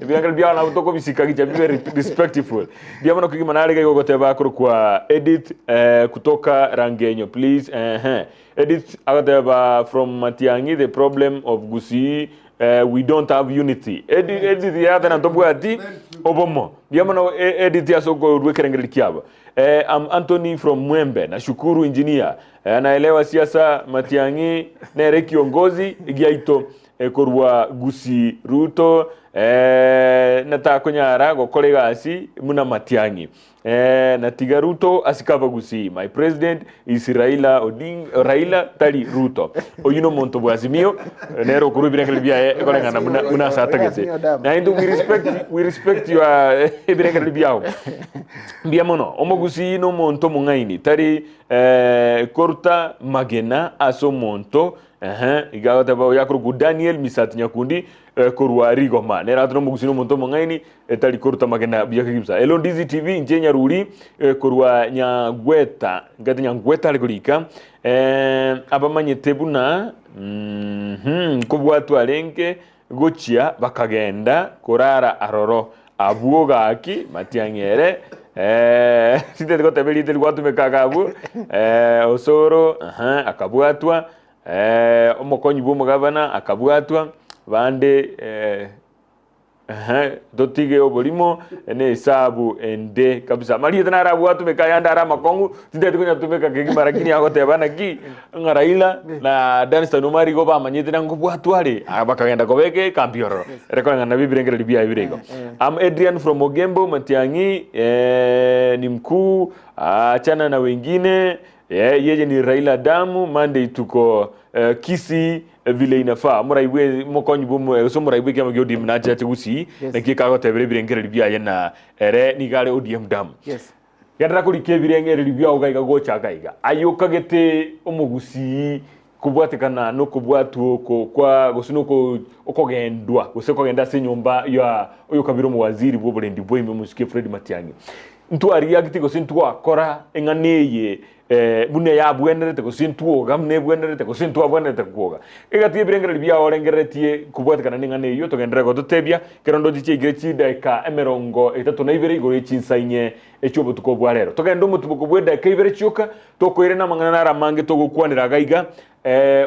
ebirengererio biao nabo tokobisika gicha bibe respectful. Mbuya mono kegima nare iga goteba akorokwa Edith eh, kutoka Rangenyo please ehe Edith agateba from Matiang'i the problem of Gusii eh, we don't have unity. Edith, Edith yatana ntobwati obomo. Mbuya mono eh, Edith ase okorwa ekerengereri kiabo. Eh, I'm Anthony from Mwembe. Nashukuru engineer. Eh, anaelewa siasa Matiang'i nere kiongozi giaito eh, korwa Gusii Ruto eh, natakonyara gokora egasi muna Matiang'i. Eh, na tiga Ruto asike abagusii. My president is Raila Odinga, Raila tari Ruto. Oyio nomonto bwa Azimio nere okorwa ebirengererio biaye ekoreng'ana buna buna ase atagete. Azimio damu. Naende we respect we respect your ebirengererio biao. Mbuya mono. Omogusii nomonto omong'aini tari eh, koruta magena ase omonto ehe iga agoteba oyo akorokwa Daniel Misati Nyakundi eh, korwa Rigoma. Nere atore omogusii nomonto omong'aini Etari koruta magena buya kegima. Elo Ndizi TV inche Nyaruri eh, korwa Nyagweta ngati Nyangweta are korika eh, abamanyete buna mhm, nkobwatwa arenge gochia bakagenda korara aroro abwo gaki matiang'i ere eh, sinteti goteba erieta eri gwatumeka iga abwo eh, Osoro aha, akabwatwa eh, omokonyi bwa omogabana akabwatwa bande eh, Ehe, totige oborimo na esabu ende kabisa. Marieta naro abwo atumeka ayande are amakong'u, tintagete konyatumeka kegima lakini agoteba naki, ng'a Raila na Danstan Omari igo bamanyete na ngobwatwa are, ah, bakagenda kobeka ekambi ororo. Ere koreng'ana nabio ebirengererio biaye bire igo. I'm Adrian from Ogembo, Matiang'i eh, ni mkuu, achana na wengine eh, yeye ni Raila damu, Monday tuko eh, Kisii vile inafaa moraibwe mokonyi bwo gose omoraibwe ekiama kia ODM nache ache gusii Yes. naki ekagotebera ebirengererio biaye na ere nigo are ODM damu Yes. genderera korika ebirengererio biao iga iga gocha iga iga aye okagete omogusii kobwatekana na okobwatwa oko kwa gose na oko okogendwa gose okogenda ase enyomba ya oyokabire omowaziri bwa oborendi bwa ime omosike Fred Matiang'i ntwariagete gose ntwakora eng'ana eye buna yabwenerete, gose ntwoga buna ebwenerete, gose ntwabwenerete kwoga. Egati y'ebirengererio biao orengereretie kobwatekana neng'ana eyio, togenderere gototebia, ekero ndoche chiaikire chidaeka emerongo etato na ibere igoro ye chinsa inye echi'obotuko bwa rero. Togende omotuboko bw'edaeka ibere chioka, tokoirana amang'ana naro amange togokwanera iga iga,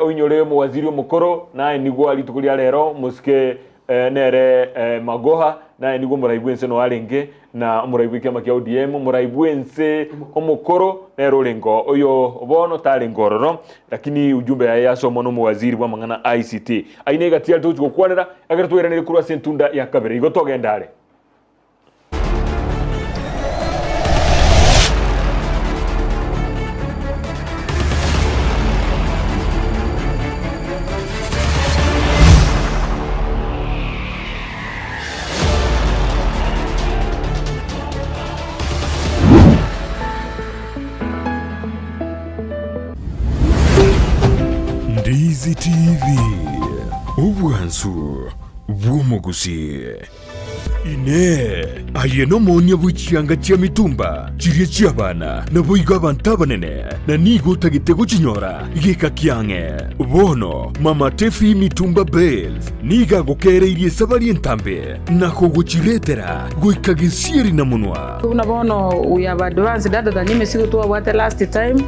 oinyore omowaziri omokoro, naye nigo rituko ria rero mosike Nere Magoha, naye nigo omorai bw'ense noyo arenge, na omorai bw'ekiama kia ODM, omorai bw'ense omokoro nere orenge oo. Oyo bono tarenge ororo, lakini ujumbe yaye yasomwa nomowaziri bw'amang'ana a ICT. Ayio negati yare togochia gokwanera, ekero twairanire korwa ase entunda ya kabere. Igo togende are. Ndizi TV, obwansu bw'omogusii. Inee! Aye nomoonia bwe chianga chia mitumba chiria chi'abana, naboigo abanto abanene, na nigo otagete gochinyora geka kiang'e? Bono Mama Tefi Mitumba Bales nigo agokeereirie esabari entambe na kogochiretera goika gesieri na monwa. Buna bono we have advanced other than emesigo twabwate last time.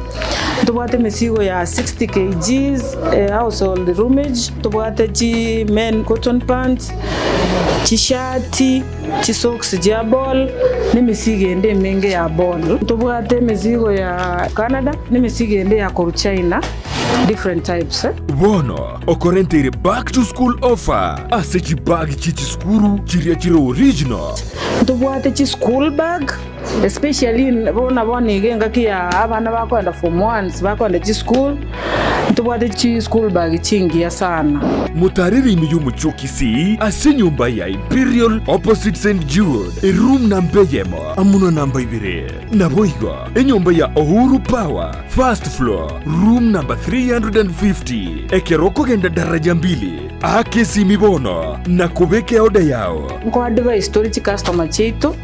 Ntobwate emesigo ya 60 kgs household roomage, ntobwate chi men cotton pants, chishati, chisocks chia ball, na emesigo ende emenge ya ball. Ntobwate emesigo ya Canada, na emesigo ende ya korwa China, different types. Bono okorenteire back to school offer ase chibag chie chisukuru chiria chire original. Ntobwate chi school bag especially buna bono iga engaki ya abana bakoenda form ones bakoenda chisukuru, ntobwate chi school bag chingiya sana. Motarere ime y'omochie o Kisii ase enyomba ya Imperial opposite St Jude, eroom namba eyemo amo na namba ibere. Naboigo enyomba ya Uhuru Power, first floor, room number 350. Ekero okogenda daraja mbili, aka esimi bono na kobeka eoda yao. Nko advise tore chicustomer chiaito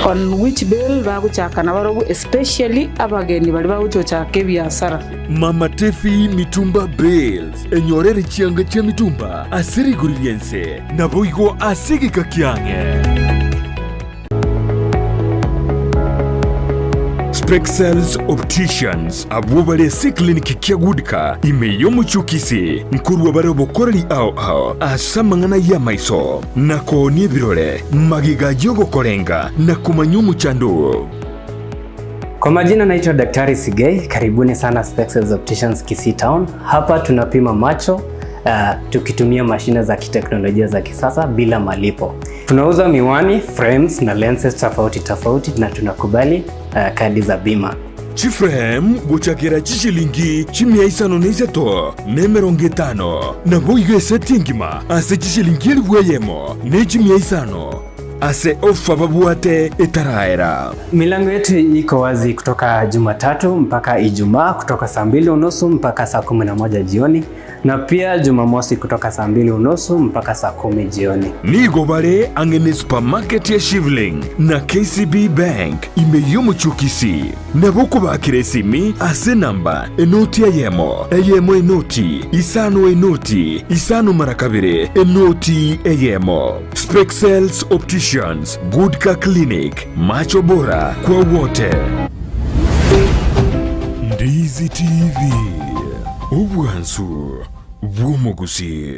on which bale bagochaka nabarobwo especially abageni baria bagocha gochaka ebiasara. Mama Tefi Mitumba Bales, enyorere chianga chia mitumba ase rigori ri'ense, naboigo ase egeka kiang'e. Spexels Opticians, abwo bare ase eclinic kia Goodcar ime y'omochie o Kisii, nkorua bare obokoreri ao ao ase amang'ana y'amaiso, na koonia ebirore, magega y'ogokorenga na komanya omochando oo. Kwa majina naitwa Daktari Sigei, karibuni sana Spexels Opticians Kisii Town. Hapa tunapima macho tukitumia mashine za kiteknolojia za kisasa bila malipo. Tunauza miwani, frames na lenses tofauti tofauti na tunakubali kadi za bima. Chiframe gochakera chishilingi chimia isano na isato na emerongo etano, naboigo eseti engima ase chishilingi elifu eyemo ne chimia isano ase ofa babwate etaraera. Milango yetu iko wazi kutoka Jumatatu mpaka Ijumaa kutoka saa mbili unusu mpaka saa 11 jioni na pia Jumamosi kutoka saa mbili unusu mpaka saa 10 jioni. Nigo bare ang'e ne supermarket ya Shivling na KCB Bank ime y'omochie o Kisii. Nabo okobakera esimi ase enamba enoti eyemo, eyemo enoti, isano enoti, isano mara kabere, enoti eyemo. Spexels Opticians, Good Car Clinic, macho bora kwa wote. Ndizi TV, obwansu bw'omogusii.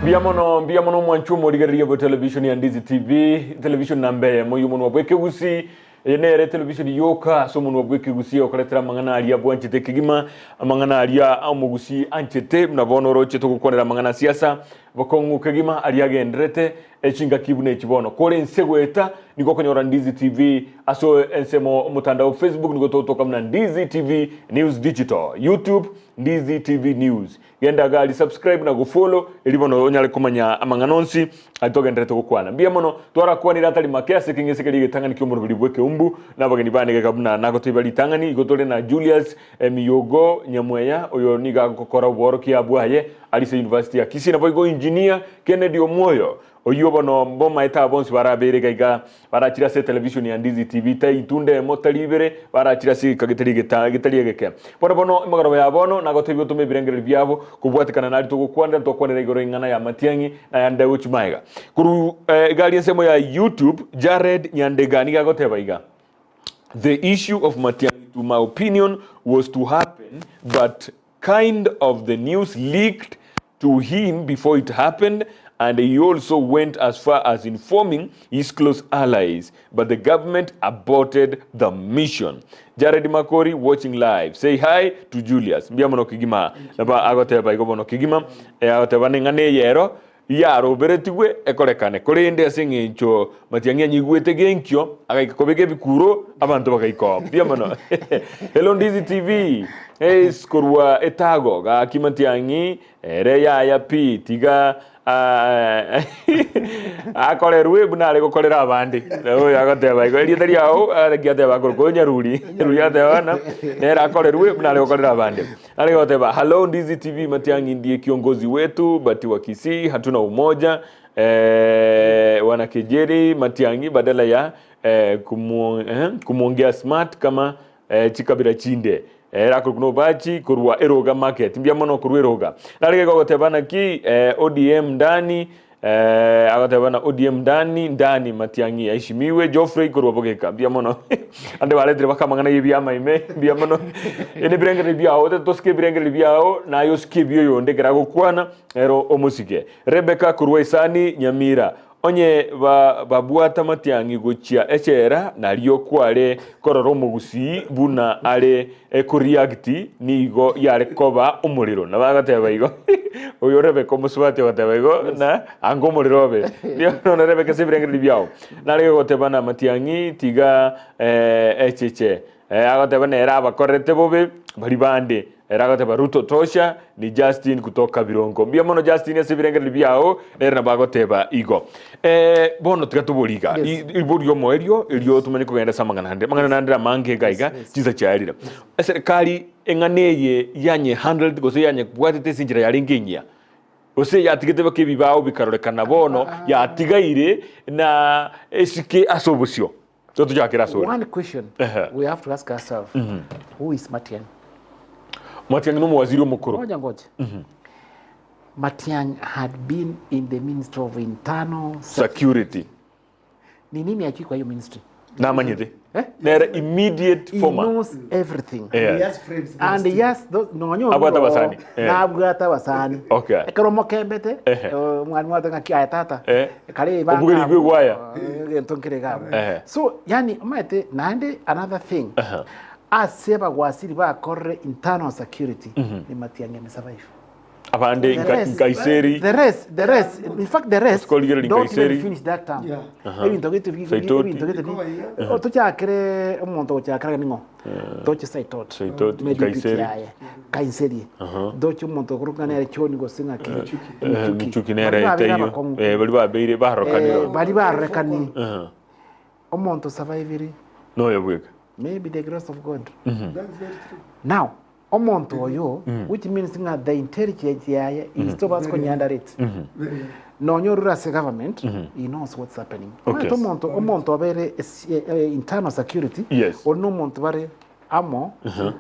Mbuya mono, mbuya mono omwanchwa omorigereria bwe television ya Ndizi TV, television namba eyemo y'omonwa bw'ekegusi. Eye nere television yoka ase omonwa bw'ekegusi egokoretera amang'ana aria bwanchete kegima, amang'ana aria omogusi anchete, buna bono oroche togokwanera amang'ana a siasa, bokong'u kegima aria agenderete echingaki buna echi bono. Kore ense goeta nigo okonyora Ndizi TV ase ensemo omotandao Facebook nigo togotoka buna Ndizi TV News Digital, YouTube Ndizi TV News. Genda gari subscribe na gofollow erio bono onyare komanya amang'ana onsi aria togenderete gokwana. Mbuya mono twarakwanire atari make ase ekeng'ese keria egetang'ani ki'omoroberi bw'ekeumbu na abageni bane geka buna nagoteba ritang'ani igo tore na Julius Miyogo Nyamweya oyo nigo agokora obworokia bwaye arise University ya Kisii naboigo Engineer Kennedy Omwoyo Oyio bono mbomaete aba bonsi barabeire iga iga, barachire ase etelevishoni ya Ndizi TV, tari itunda emo, tari ibere, barachire ase egeka getari egeta, getari egeke. Bono bono, emegoroba ya bono, nagotebia otome ebirengererio biabo, kobwatekana naria togokwanera, ntokwanera igoro y'ing'ana y'amatiang'i, na ayande agochia magega. Korwa iga aria ensemo ya YouTube, Jared Nyandega nigo agoteba iga, The issue of Matiang'i to my opinion was to happen but kind of the news leaked to him before it happened and he also went as far as informing his close allies but the government aborted the mission. Jared Makori watching live say hi to Julius mbuya mono kegima nabo agoteba igo bono kegima eh, agoteba neng'ana eyero yaroberetigwe ekorekane korende ase eng'encho Matiang'i anyigwete genkio agaika kobeka ebikuro abanto bagaika oo. Mbuya mono. Hello Ndizi TV. Eis korwa etago gaki Matiang'i ere yaya pi tiga akorerwe buna are gokorera abande. Oyo agoteba igo erieta riao areki ateba akorokwa oyo Nyaruri. Nyaruri agateba ng'a nere akorerwe buna are gokorera abande. Are goteba hello Ndizi TV Matiang'i ndiye kiongozi wetu but wa Kisii hatuna umoja. eh, wanakejeri Matiang'i badala ya eh, kumu, eh, kumwongea smart kama eh, chikabira chinde Ere akorokwa nobobachi korwa eroga market. Mbuya mono korwa eroga. Narege gogoteba naki eh, ODM ndani eh, agoteba na ODM ndani ndani Matiang'i aheshimiwe Geoffrey korwa Bogeka. Mbuya mono. Ande baretire baka amang'ana y'ebiama ime. Mbuya mono. Ene ebirengererio biao otete tosike ebirengererio biao naye osike ebioyonde ekero agokwana ero omosike. Rebecca korwa Esani Nyamira. Onye babwata matiang'i gochia echela, nario kware korora omogusii buna are koreact, nigo yare koba omorero. Nabo agateba igo, oyo Rebecca omosubati ogateba igo, na anga omorero obe. Nono Rebecca ase ebirengererio biao, narenge goteba na matiang'i tiga echeche. Agoteba nere abakorerete bobe baria bande. Ere agateba, Ruto tosha, ni Justin kutoka Birongo. Mbuya mono Justin ase ebirengererio biao, nere nabo agoteba igo. Eh, bono tiga tobori iga. Yes. I- Ibori omoerio erio tomanye kogenda ase amang'ana ande. Amang'ana ande amange iga iga, chinsa chiarire. Eserekari eng'ana eye yanye handled gose yanye bwatete ase enchera yarenge enyia. Gose yatigete baka ebibao bikarorekana bono yatigaire na esike ase obosio. Totochakere ase ore. One question Ehe. we have to ask ourselves, who is Matiang'i? Matiang'i nomowaziri omokoro. Ngoja ngoja. Matiang'i had been in the Ministry of Internal Security. Ni nini ajui kwa hiyo ministry? Namanyete. Eh? Nere immediate He former. knows everything. Yeah. He has friends there And still. yes, those, nonyo Abwate abasani. Eh. Nabwate abasani. Okay. Ekero mokembete, Ehe. eh, mwarimu wate ng'aki aye tata. Eh. Kare Obugeri bwe gwaya. Gento nkere gabo. Ehe. So, yani omanyete naende another thing. Aha. Ase abagwasiri bakorire internal security, ni Matiang'i ame survive. Abande The nka- rest- Nkaiseri. The rest, the rest, in fact the rest Osikorigereria don't Nkaiseri. even finish that term. Yeah. Ebinto gete bi- Saitoti. ebinto gete bi- Ikoba Oh, tochakere omonto gochakera ning'o toche Saitoti. Saitoti, Maybe Nkaiseri. yaye. Kaiseri. Doche omonto okorokana nere Choni gose ng'aki. Eh, Michuki nere Bari babere etaiyo. abakong'u. Eh, bari babeire barokanire. Eh, bari barorekani. Aha. Omonto survivire Noyo bweka. maybe the grace of God. That's very true. Now, omonto oyo which means ng'a the intelligence yaye is towards konyandarete. Very Nonya orure ase government, he knows what's happening. Okay. Omanyete omonto omonto obere esi- eh, eh, internal security, Yes. ori na omonto bare amo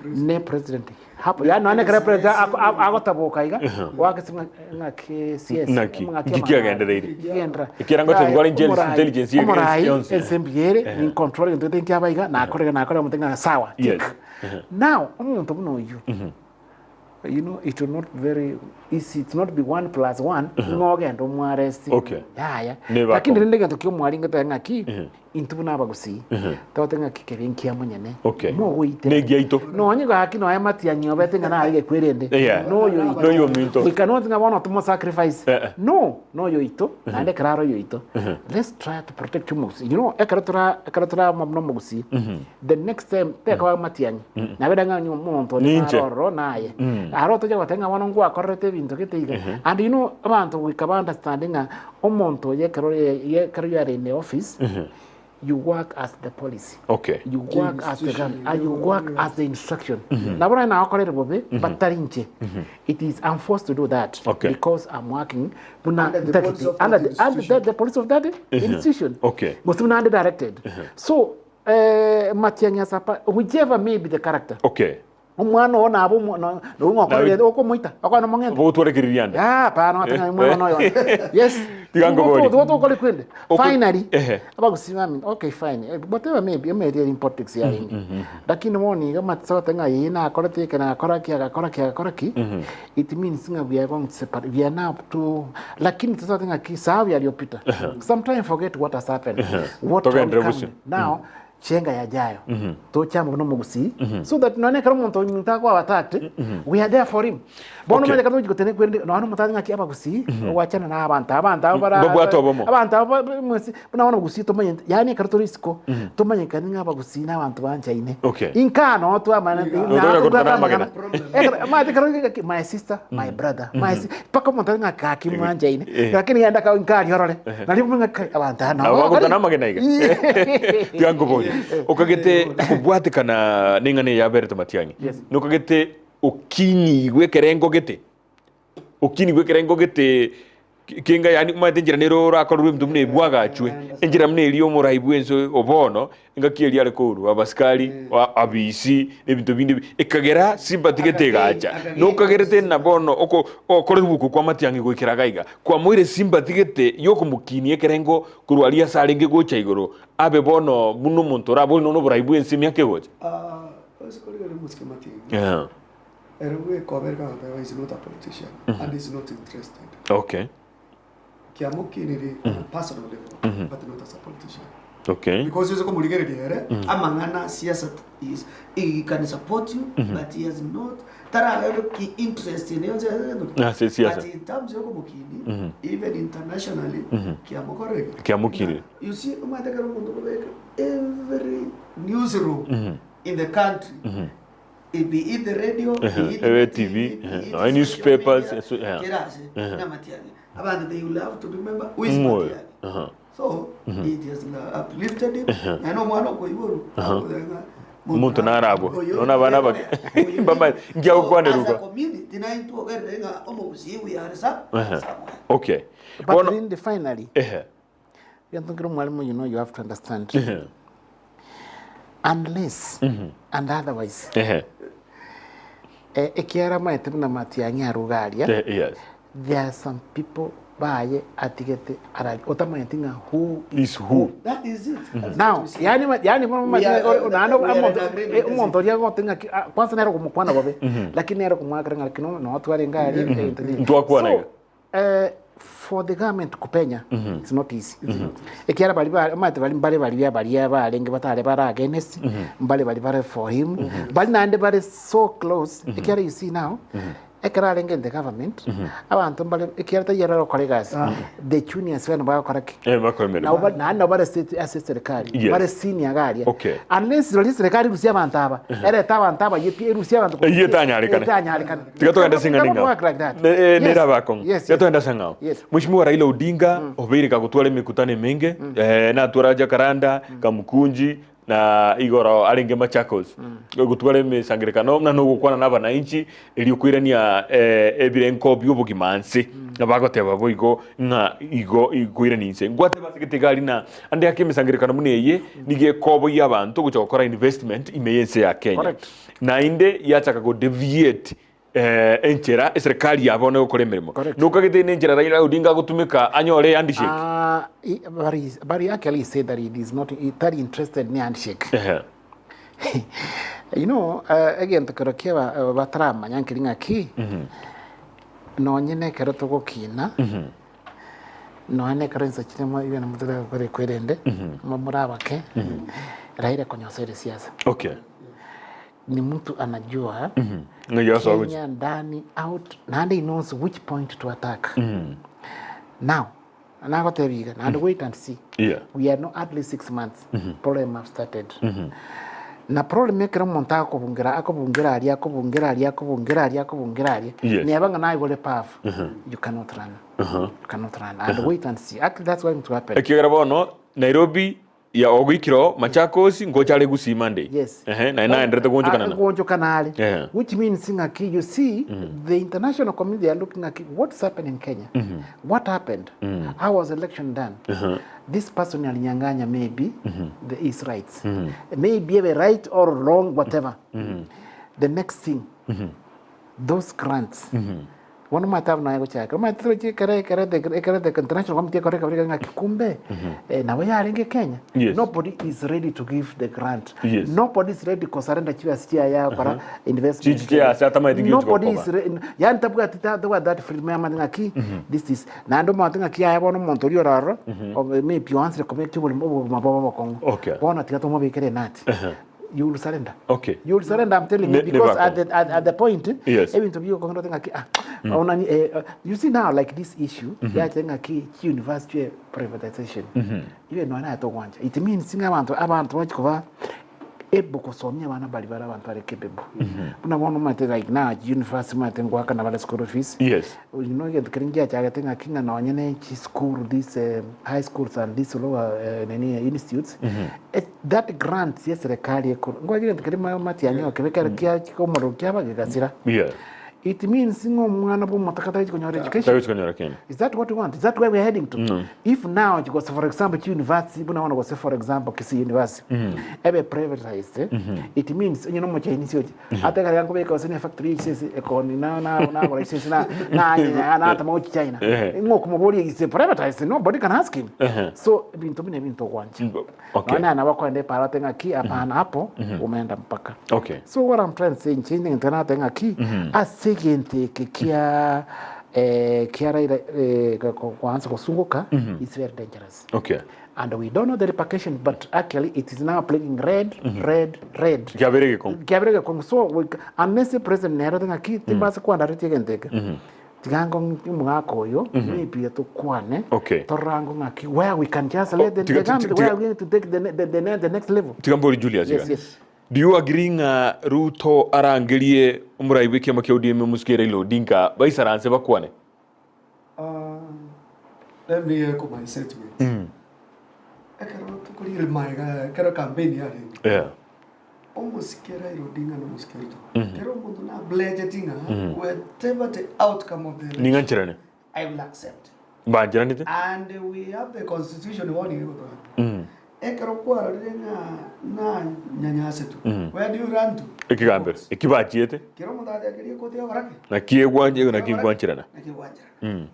ne president hapo yani nonye ekero president ako- ako- agotaboka iga oakese ng'a ng'aki CS Ng'aki, ng'aki nki amang'ana. kiagendereire? Kigendera. Ekiagera ngotebi kware intelligence- Omorai- intelligence ye- omorai yonsi. ense mbuya ere in control egento gete nkiaba iga nakorega nakorega omonto ng'a sawa Yes. tick. Now omonto buna oyio you know it will not very easy it will not be one plus one ng'a ogende omwaresti Okay. yaya Neba lakini akong'u. rende egento kia omwaringo totebe ng'aki intwe buna abagusii togote ng'aki keria nkia monyene Okay. mogoitera Negiaito. nonye gaki nonya matiang'i obete ng'a nare gekwerende Yeah. noyo oito Noyo ominto. we cannot ng'a bono tomo sacrifice Eh, eh. no noyo oito naende ekero are oyo oito let's try to protect omogusii you know ekero tora ekero tora na omogusii the next time tekoba matiang'i nabere ng'a onye omonto onde Ninche. naro ororo naye aro tocha goteba ng'a bono ngwakorerete ebinto gete iga and you know abanto goika ba understand ng'a omonto oyo ekero ye ekero you are in the office you work as the policy Okay. you work as the gun and you work as the instruction nabo naye nagokorere bobe but tari inche it is I'm forced to do that Okay. because I'm working buna Under the ntakiti policy of that under the, under the, institution. the policy of that institution Okay. gose buna ande directed so eh, Matiang'i ase apa whichever may be the character Okay. omwana oo nabo omo- no- nobu ng'okorire Nawe- okomoita okwana omong'ente Bogotwarekereria ande. Ah, hapana watanga mwana noyo. Yes. Tiga ngobori. Tugo tugo kwende. Oko- Finally. Ehe. Abagusimami. Okay, fine. Eh, Whatever may be, may in politics ya ingi. Lakini moni kama tsote nga yina akora tike na akora ki akora ki akora ki. It means nga we are going to separate. We are now to lakini tsote nga ki sawa yaliyopita. Sometimes forget what has happened. What Toka will endelea come busi. now chenga yajayo tochama buno mugusi so that none kero omonto ominto akoba attacked we are there for him bono Okay. omanye kero gotene kwende nonya omonto ng'aki abagusi gwachana na abanto abanto abo bara Mbabwate obomo. abanto abo ba- ba- mwesi buna bono obogusi tomanyete yaani ekero tore isiko tomanyekani ng'a abagusi na abanto banchaine Okay. inka no twamana Notonya korutana amagena. maete ekero ng'aki my sister my brother my si mpaka omonto ng'a gaki mwanchaine Eh. lakini genda ka inka orore nario ng'aki abanto aba Nabo bagotana amagena iga. Tiga nkoborie. Okagete kobwatekana neng'ana eye yaberete Matiang'i. Yes. Nokagete okinigwe ekerengo gete. Okinigwe ekerengo gete. Kenga yaani omanyete enchera nere orakorerwe ebinto buna ebi bwagachwe, enchera buna eria omorai bwense o bono, engaki eria are kourwa abasikari, abisi, na ebinto binde ebi, ekagera sympathy gete egacha. Nokagerete na bono oko ogokorerwa oko kwa amatiang'i goikera iga iga, kwamoire sympathy gete yokomokinia ekerengo korwa aria ase arenge gocha igoro, abe bono buna omonto orabe ore nonya oborai bwense emiaka egocha. Ase korigereria omosike matiang'i. Ere bweka obereka agoteba he is not a politician and is not interested. Okay. Kiamokiniri on a personal level but not as a politician. Okay. Because ase komorigereria ere amang'ana siasa is he can support you but he has not taragende ki interest ende yonsi ase egento ki. Ase siasa. But in terms ya okomokini even internationally kiamokorire ki? Kiamokinire. You see omanyete ekero omonto okobeka every newsroom in the country Be it the radio, be it Ebe the TV, TV, be it nonya social newspapers, media, yeah. kera ase n'amatiang'i. Abanto they will have to remember who is Ng'o oyo? Matiang'i. Aha. So it has uplifted him. Naende omwana okoiborwa akoigwa ng'a Omonto narabwo. oyo Nonya abana abake. oyo Mbamanye, So, nkiagokwanerwa as a iga. community naintwe ogerere ng'a omogusii we are somewhere. Okay. But Bono, then the finally, ehe, Gento nkere omwalimu you know you have to understand. ehe, Unless and otherwise ehe, eh, ekiagera amaete buna Matiang'i aruga aria eh, yes. there are some people baye atigete arari otamanyeti ng'a who Is who. That is it. That's Now, what we say. yani yani bono We are- naende we are in omonto agreement, eh, omonto oria agote ng'a ki- ah, kwanza nere okomokwana bobe lakini nere okomoakera ng'a lakini no twarenge aria egento nini. Ntwakwana So, iga. Eh, for the government kopenya it's not easy ekiara bari ba- omanyete bari mbare baria baria barenge batare bare against mbare bari bare for him bari naende bare so close ekiara you see now ekero arenge in the government abanto mbare ekiara tari ere ogokora egasi the juniors bano bagokora ki Eh, bakora emeremo. nabo bari naende nabo bare ase ase serikali Yes. bare senior iga aria Okay. unless rirorio serikali erusie abanto aba erete abanto abayie pi erusie abanto korwa Eyio etanyarekane. etanyarekane Tiga togende ase eng'ana It cannot eng'ao. work like that. Ne- eh, Yes. nere abakong'u. Yes, Tiga yes. togende ase eng'ao. Yes. Mheshimiwa Raila Odinga obeire kagotwara emekutano emenge, eh, natwara Jacaranda, Kamukunji, na igoro arenge Machakos. Gotwara emesangerekano buna nogokwana na abananchi erio koirania eh, ebirenko bi'obogima nse. Nabo agoteba boigo ng'a igo koirania inse. Ngwateba ase gete iga aria na ande ake emesangerekano buna eye nigo ekoboyia abanto gocha gokora investment ime y'ense ya Kenya. Correct. Naende yachaka go deviate enchera eserekari ya bono egokora emeremo. Correct. Nokagete ne enchera Raila Odinga agotumeka anyore ehandshake? Ah, he, but, he, but he actually said that he is not he, tari interested in handshake. Ehe. You know, uh, egento kero kia ba- bataramanya nkeri ng'aki nonye nekero togokina nonya nekero inse chire mo ibere motore gokora ekwerende mo more abake Raila konyosa ere siasa Okay. ni mtu anajua Ng'ai asoa gochia. Kenya ndani out naende he knows which point to attack now nagotebia iga naende wait and see Yeah. we are no at least 6 months problem have started na problem ekero omonto akobungera akobungera aria akobungera aria akobungera aria akobungera aria neba ng'a naigore pafu you cannot run you cannot run and wait and see actually that's going to happen Ekiagera bono Nairobi ya ogoikire oo Machakos ngocha are Gusii Monday. Yes. Ehe, naye naenderete goonchokana na. Goonchokana are. Yeah. Which means ng'aki you see the international community are looking at what's happening in Kenya. What happened? How was election done? This person alinyang'anya maybe the his rights. Maybe a right or wrong whatever. The next thing those grants bono omanyete abwo naye gochaka omanyete toroche ekere ekere the ekere the international committee ekore ekabera ng'aki kumbe eh, nabo yarenge Kenya Yes. nobody is ready to give the grant Yes. nobody is ready kosurrender chibesa chiaye akora investment Chichi chia ase atamanyeti ng'aki nobody gokoba. is re- yani tabwati tabwati that freedom yamanyete ng'aki this is naende omanyete ng'aki yaya bono omonto oria ororo maybe oansire komake oborimo obogima bwabo obokong'u Okay. bono tiga tomobekere enati you will surrender Okay. you will surrender I'm telling you Ne- because never at the, at the point Yes. ebinto biokong'era ng'aki ah onani eh, you see now like this issue yache ng'aki chi university ya privatization ibe nonya natogwancha it means ng'a abanto abanto bachikoba able kosomia abana bari bare abanto bare capable buna bono omanyete like now university omanyete ngoakana bare school fees Yes. you know egento keria ngiachagete ng'aki ng'a nonye ne chischool these high schools and these lower nini institutes that grant ya serikali ekoro ngoa egento keria matiang'i okebe kere kia omorero kiaba gegasira Yeah. It means ng'a omwana bwa omotaka tari konyora education. Tari konyora kende. Is that what we want? Is that where we are heading to? If now, gose for example, chi university, buna bono gose for example, Kisii University, ebe privatized, it means onye na omochainisi oche, ata ekero yankobeka gose na efactory ya chisese, ekoni na na nagora chisese na na natama gochia China, ng'o okomoboria is privatized, nobody can ask him. So, ebinto buna ebi ntogwancha. Okay. Nonya naye nabo akoenda epara otebe ng'aki hapana hapo umeenda mpaka. Okay. So what I'm trying to say inche nintete natebe ng'aki ase egento eke kia kia Raila koansa kosunguka it's very dangerous. Okay. And we don't know the repercussion but actually it is now bringing red, red, red. Kiabere gekong'u. Kiabere gekong'u. So we, unless the president nere otebe ng'aki timbasa kwandaretie egento eke. Tiga ngo omogaka oyo maybe tokwane Okay. torora ngo ng'aki where we can just let them tiga- they come, tiga- where we going to take the, ne- the, the, ne- the next level. Tiga mbori Julius Yes, iga. yes. Do you agree ng'a Ruto arangerie omorai bw'ekiama kia ODM omosike Raila Odinga baisaranse bakwane? Ah, let me echo my sentiment. Ekero tokorigereria magega ekero campaign yarenge, Yeah. Omosike Raila Odinga na omosike Ruto, kera omonto na pledgeti ng'a whatever the outcome of the election, Ning'ancherane. I will accept. Mbancheranete. And we have the constitution bono iga egotogambia. Ekero kwarorire ng'a nanyanyasetwe, where do you run to? Ekegambero. Eki bachiete. Kera omonto atekerie ekoti ogokora ki? Naki egwanche naki nkwancherana. Naki egwancherana.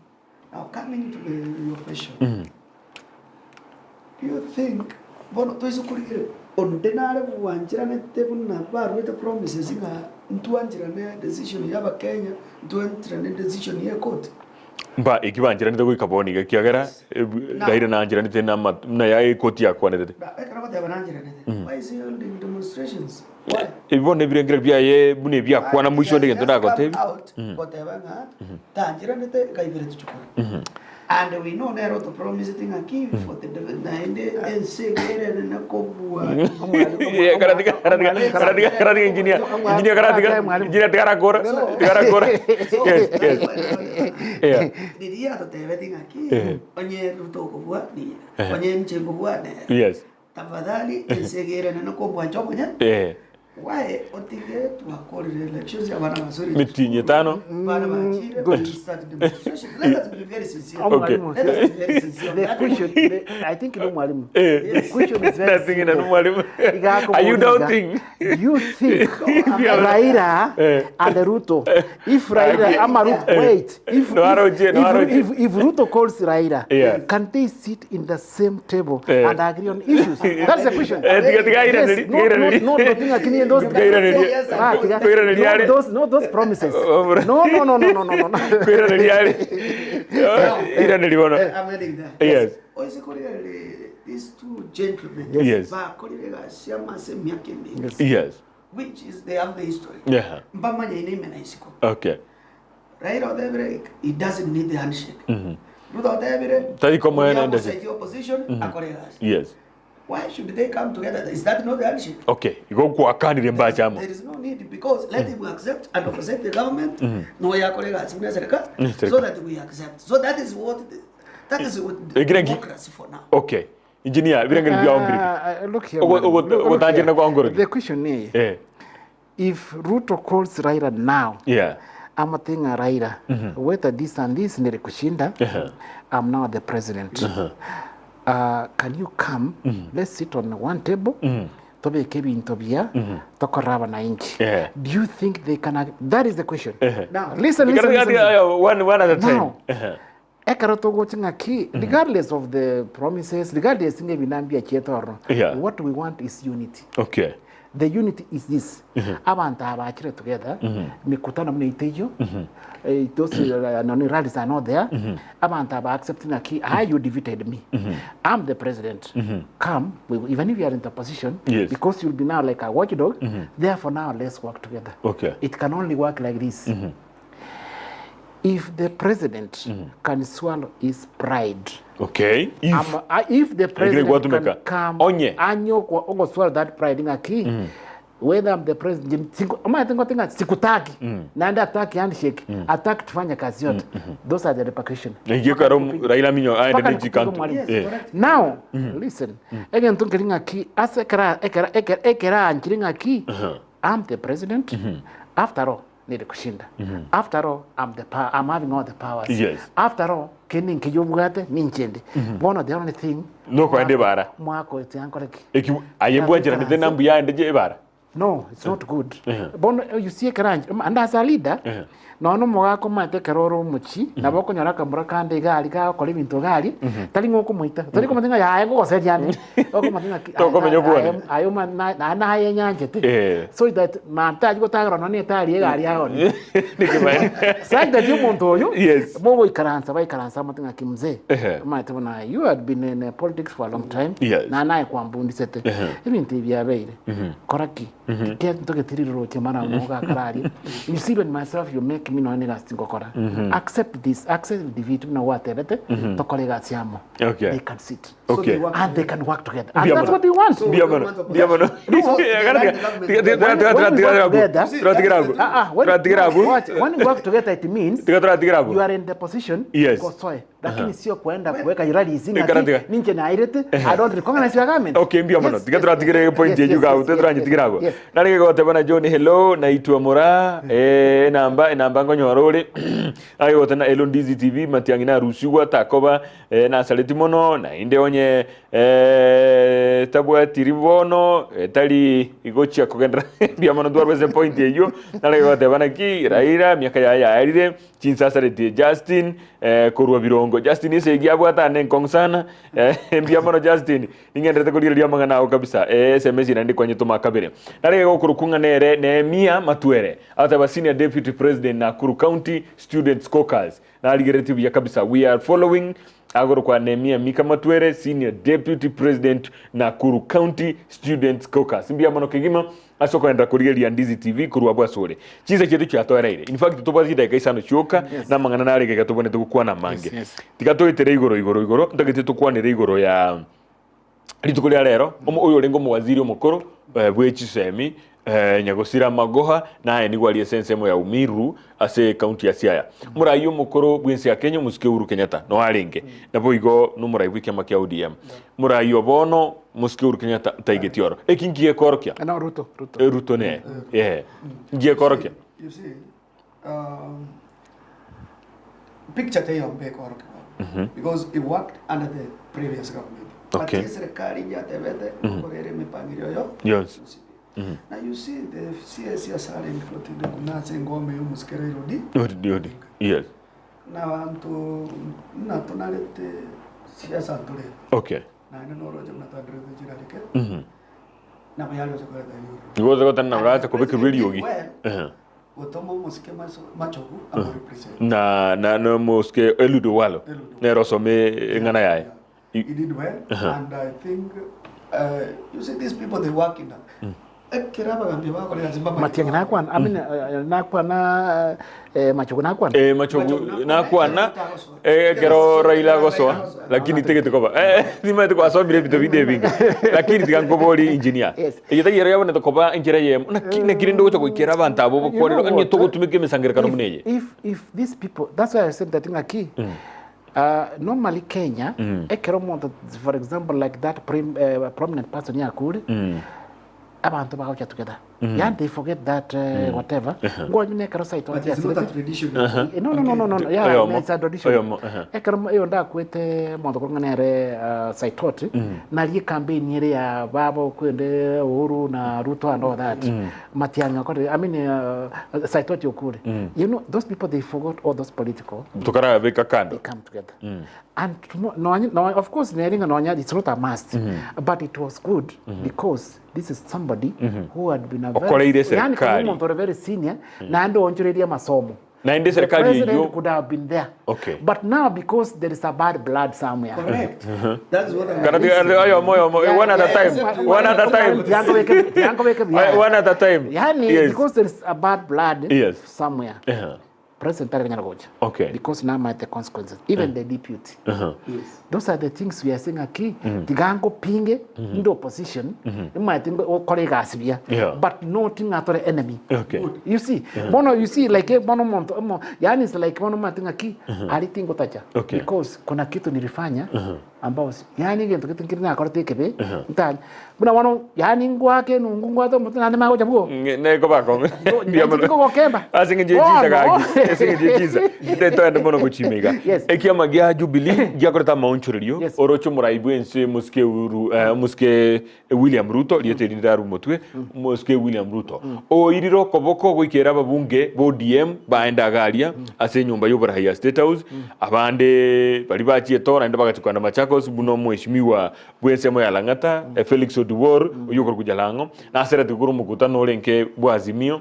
Now coming to the, your question, do you think bono toise korigereria Onde nare bwancheranete buna baruete promises ng'a ntwancherane decision ya abakenya, ntwancherane decision ya ekoti? Mba eki bancheranete goika bono iga ekiagera Raila nancheranete na ama buna ya ekoti yakwanerete. Na ekero ogoteba nancheranete, why is he holding demonstrations? Why? Ebi bono ebirengererio biaye buna ebiakwana moiso onde egento ndagotebie. Out goteba ng'a tancheranete nkaibere chichukuru. And we know nere otopromisete ng'a ki for the naende ense eke ere enene kobua. Karatiga karatiga karatiga karatiga engineer engineer karatiga engineer tigarakora tigarakora yes yes yeah Riria atotebetie ng'a ki Eh. onye Ruto okobua niye Eh. onye inche nkobua nere. yes Tafadhali ense eke ere enene kobua inche omonyene. eh Why otige twakorire elections abana basore Mitinyi etano. Abana bachire Good. we start demonstration. Let us be very sincere. Okay. Mwalimu, Let us be very sincere. the question, the, I think no mwalimu. Eh. The question is very Nothing in simple. mwalimu. Igako Are you kuuliza, doubting? Do you think Raila Eh. and Ruto, if Raila, ama Ruto, wait, if, No, Aroje, no, if, Aroje. if, if Ruto calls Raila, Yeah. can they sit in the same table Eh. and agree on issues? That's the question. Eh, tiga- tiga Yes, iraneri- no, tiga no, iraneri. no, no, tinga kini those, Tiga iraneri- Ah, tiga- Tiga iraneri no, are. those, no, those promises. Oh, bro. No, no, no, no, no, no, no. Kwiraneria are. Iraneri bono. I'm heading there. Yes. Oise korire these two gentlemen. Yes. Bakorire gasi amase emiaka emenge. Yes. Which is they have the history. Yeah. Mbamanya ine na isiko. Okay. Raila otebire he doesn't need the handshake. Ruto otebire Tari komoena we are handshake. opposite opposition akore gasi. Yes. Why should they come together? Is that not the handshake? Okay. Igo gwakanire mbachamo. There is no need because let him accept and opposite the government. No yakore gasi buna serikali Serikali. so that we accept. So that is what the, that is what Egire nki- democracy for now. Okay. Engineer, birengeri bya ombiri. Look here. Ogo- madam. ogo- Look- look ogotangira here. kwa Ongoro. The question is, Eh. if Ruto calls Raila now, Yeah. amatinga Raila, whether this and this nilikushinda, I'm now the president. Can you come? Let's sit on one table. Tobeke ebinto bia tokora abananchi. Yeah. Do you think they can ag- that is the question. Now, Listen, listen, listen. Listen, one one at a time. Now, ekero togocha ng'aki regardless of the promises regardless ng'a ebinambi achiete ororo Yeah. what we want is unity Okay. the unity is this abantu aba bachire together mikutano muna iteyo eh, those noni rallies are not there abantu aba accept ng'aki I you defeated me I'm the president come we, even if you are in the opposition Yes. because you'll be now like a watchdog therefore now let's work together Okay. it can only work like this if the president can swallow his pride Okay. If if the president can gwatumeka. come Onye. anyo kwa ongo swallow that pride ng'aki whether I'm the president siku ama tingo tinga sikutaki naenda ataki handshake ataki tufanye kazi yote those are the repercussion Ngiye karo Raila minyo aende Mpaka ne nikupiga jikantu. mwalimu. Eh. Now, listen. Egento nkeri ng'aki ase ekera ekera ekera ekera anchire ng'aki I'm the president. After all, Nilikushinda. After all, I'm the power, I'm having all the powers. Yes. After all, kende nkeyo obwate ninche inde. Bono the only thing Nokoenda ebara. mwakoete ankore ki? Eki aye mbwancheranete na mbuya ende je ebara. No, it's not good. Bono you see ekero anche and as a leader, nonya omogaka omanyete ekero ore omochie, nabo okonyora akamura kande iga aria kagokora ebinto iga aria, tari ng'a okomoita, tari komotebia ng'a yaye ngogoseria ande, okomotebia ng'a ki Tokomenya obwane. aye aye oma na naye naye nyanchete. Eh. So that mantachi gotagera nonya na etari egari aonie. Nikimaene. Such that omonto oyo, Yes. mogoikaransa baikaransa amote ng'a ki mzee, Ehe. omanyete buna you had been in politics for a long time, Yes. na naye kwambundisete, ebinto ebi biabeire. Kora ki? Gento getiri roche mara mogakara aria. You see even myself you make me nonya egasi tingokora. Accept this, accept defeat buna gwatebete, tokore egasi amo. Okay. They can sit. Okay. they work And they can work together. And Mbuya that's mono. what we want. So- Mbuya mono. Mbuya mono. When we work together- Turatigira agu. Ah, ah, when, Turatigira agu. watch, when we work together it means Tiga turatigira agu. you are in the position Yes. kosoe lakini sio kuenda kuweka rallies Ikara ng'ati ninche nairete I don't recognize your government. Okay, mbia mono. Yes, Tiga yes, turatigire yes, point yes, yenyu gau, yes, turanyitigira yes, ago. yes. Narige goteba na John hello naitwa Mura eh namba enamba ngonyora ore. Narige goteba Elo Ndizi TV matiang'i narusigwa takoba eh nasareti mono na inde onye eh tabwatiri bono eh, tari igochia kogendera mbia mono twarwese point eyio. Narige goteba naki Raila miaka yaye yaerire chinsasaretie Justin eh, korwa birongo Justin esegi abwatane enkong'u sana eh, mbuya mono Justin ning'enderete korigereria amang'ana ao kabisa eh, SMS naende kwanyetoma kabere narege gokorokwa ng'a nere Nehemia Matwere ateba senior deputy president Nakuru County Students Caucus narigereretie buya kabisa we are following agorokwa Nehemia Mika Matwere senior deputy president Nakuru County Students Caucus mbuya mono kegima Ase okogenderera korigereria Ndizi TV korwa abwo asore. Chinsa chiaito chiatoereire. In fact tobwate chidakika isano chioka na amang'ana nare iga iga tobwenerete gokwana amange. Yes, yes. Tiga toetere igoro igoro igoro ntagete tokwanere igoro ya rituko ria rero omo oyo orenge omowaziri omokoro eh, bwe chisemi eh, Nyagosira Magoha naye nigo aria ase ensemo ya Umiru ase ekaunti ya Siaya. Omorai omokoro bw'ense ya Kenya omosike Uhuru Kenyatta no arenge naboigo nomorai bw'ekiama kia ODM. Morai o bono Mosike Uhuru Kenyatta taigeti oro. Eki ngiekorokia. No, Ruto, Ruto. Eh, Ruto ne. Eh. Ngiekorokia. You see, um, picture teyombe ekorokigwa because it worked under the previous government. Okay. But serikali yatebete korere mipangilio yo. Yes. Na you see the CS asare included kuna ase ngome yo musikere irodi Odi odi. Yes. na bantu na tonarete siasa ntore. Okay. Naende noroche buna twanderete chirarike. Mhm. Nabo yari ase koreta rioro. Igo gotana na bracha kobekirwa eriogi. Eh. Gotoma omosike machogu amo represent. Na na no mosike Eliud Owalo. Eliud Owalo. Nere osome eng'ana yaye. He did well and I think uh, you see these people they work in a ekero abagambi bakorera ase mbamanyete Matiang'i nakwana, I mean, eh, nakwana eh, Machogu nakwana. Eh, Machogu nakwana eh, ekero Raila agosoa lakini tigete koba eh, nimanyete gwasomire ebinto binde ebinge lakini tiga nkobori engineer Yes. egetagia ero yabonete koba enchera eyemo naki naki rende ogocha goikera abanto abo You know bokwanire onye what, togotumeka emesangerekano if, buna eye if, if these people, that's why I said that ng'aki, uh, normally Kenya, ekero omonto, for example, like that prim, uh, prominent person yakure, abanto bagocha together. Yani they forget that uh, whatever. Ngonya nekero saito But it's not a tradition. Eh, No, no, no, no, no, no. Yeah, Oyomo. it's a tradition. Oyomo, uh-huh. Ekero eyo ndakwete mondo korong'ana ere uh, Saitoti narie campaign ere ya babo kwende Uhuru na Ruto and all that. Matiang'i okore, I mean uh, Saitoti okure. You know those people they forgot all those political tokarabeka kando they come together. And to, no, no, of course, Neringa Nonya, it's not a must, but it was good because this is somebody who had been a very, Okoreire yani serikali. kama omonto ore very senior, naende oonchoreria amasomo. Naende The serikali president eyio could have been there. Okay. But now because there is a bad blood somewhere. Correct. That's what I Kana tiga oyomo oyomo one at a time one at a time time. One at a time Yani, yes. because there is a bad blood Yes. somewhere. Uh-huh. President tari konyara gocha. Okay. Because namaete consequences. Even the deputy. Those are the things we are saying aki tiga ngopinge inde opposition nimaete okore egasi buya Yeah. but not ng'a tore enemy. Okay. You see, bono you see like eh, bono monto omo yani it's like bono mate ng'aki ari tingotacha Okay. because kuna kitu nilifanya ambao si- yani gento gete nkiri nakorete ekebe ntanya buna bono yani ngwake nungu ngwate omote naende magocha bwo Neko bakong'e. Ndigogokemba. Ase eng'encho ye Bono. chinsa gaki. Ase eng'encho ye chinsa. Toende mono gochima iga. Yes. Ekiama gia Jubilee giakorete amaonchorerio Yes. oroche omorai bwense omosike Uhuru eh, omosike William Ruto rieta eri ndirarwe omotwe omosike William Ruto oirire okoboko goikera ababunge ba ODM baende iga aria ase enyomba ya oboraai ya State House abande baria bachiete oo naende bagachia kogenda Machakos buna omweshimiwa bw'ensemo ya Lang'ata Felix Odiwuor oyio okorokwa Jalang'o nasereti korwa omokutano orenge bwa Azimio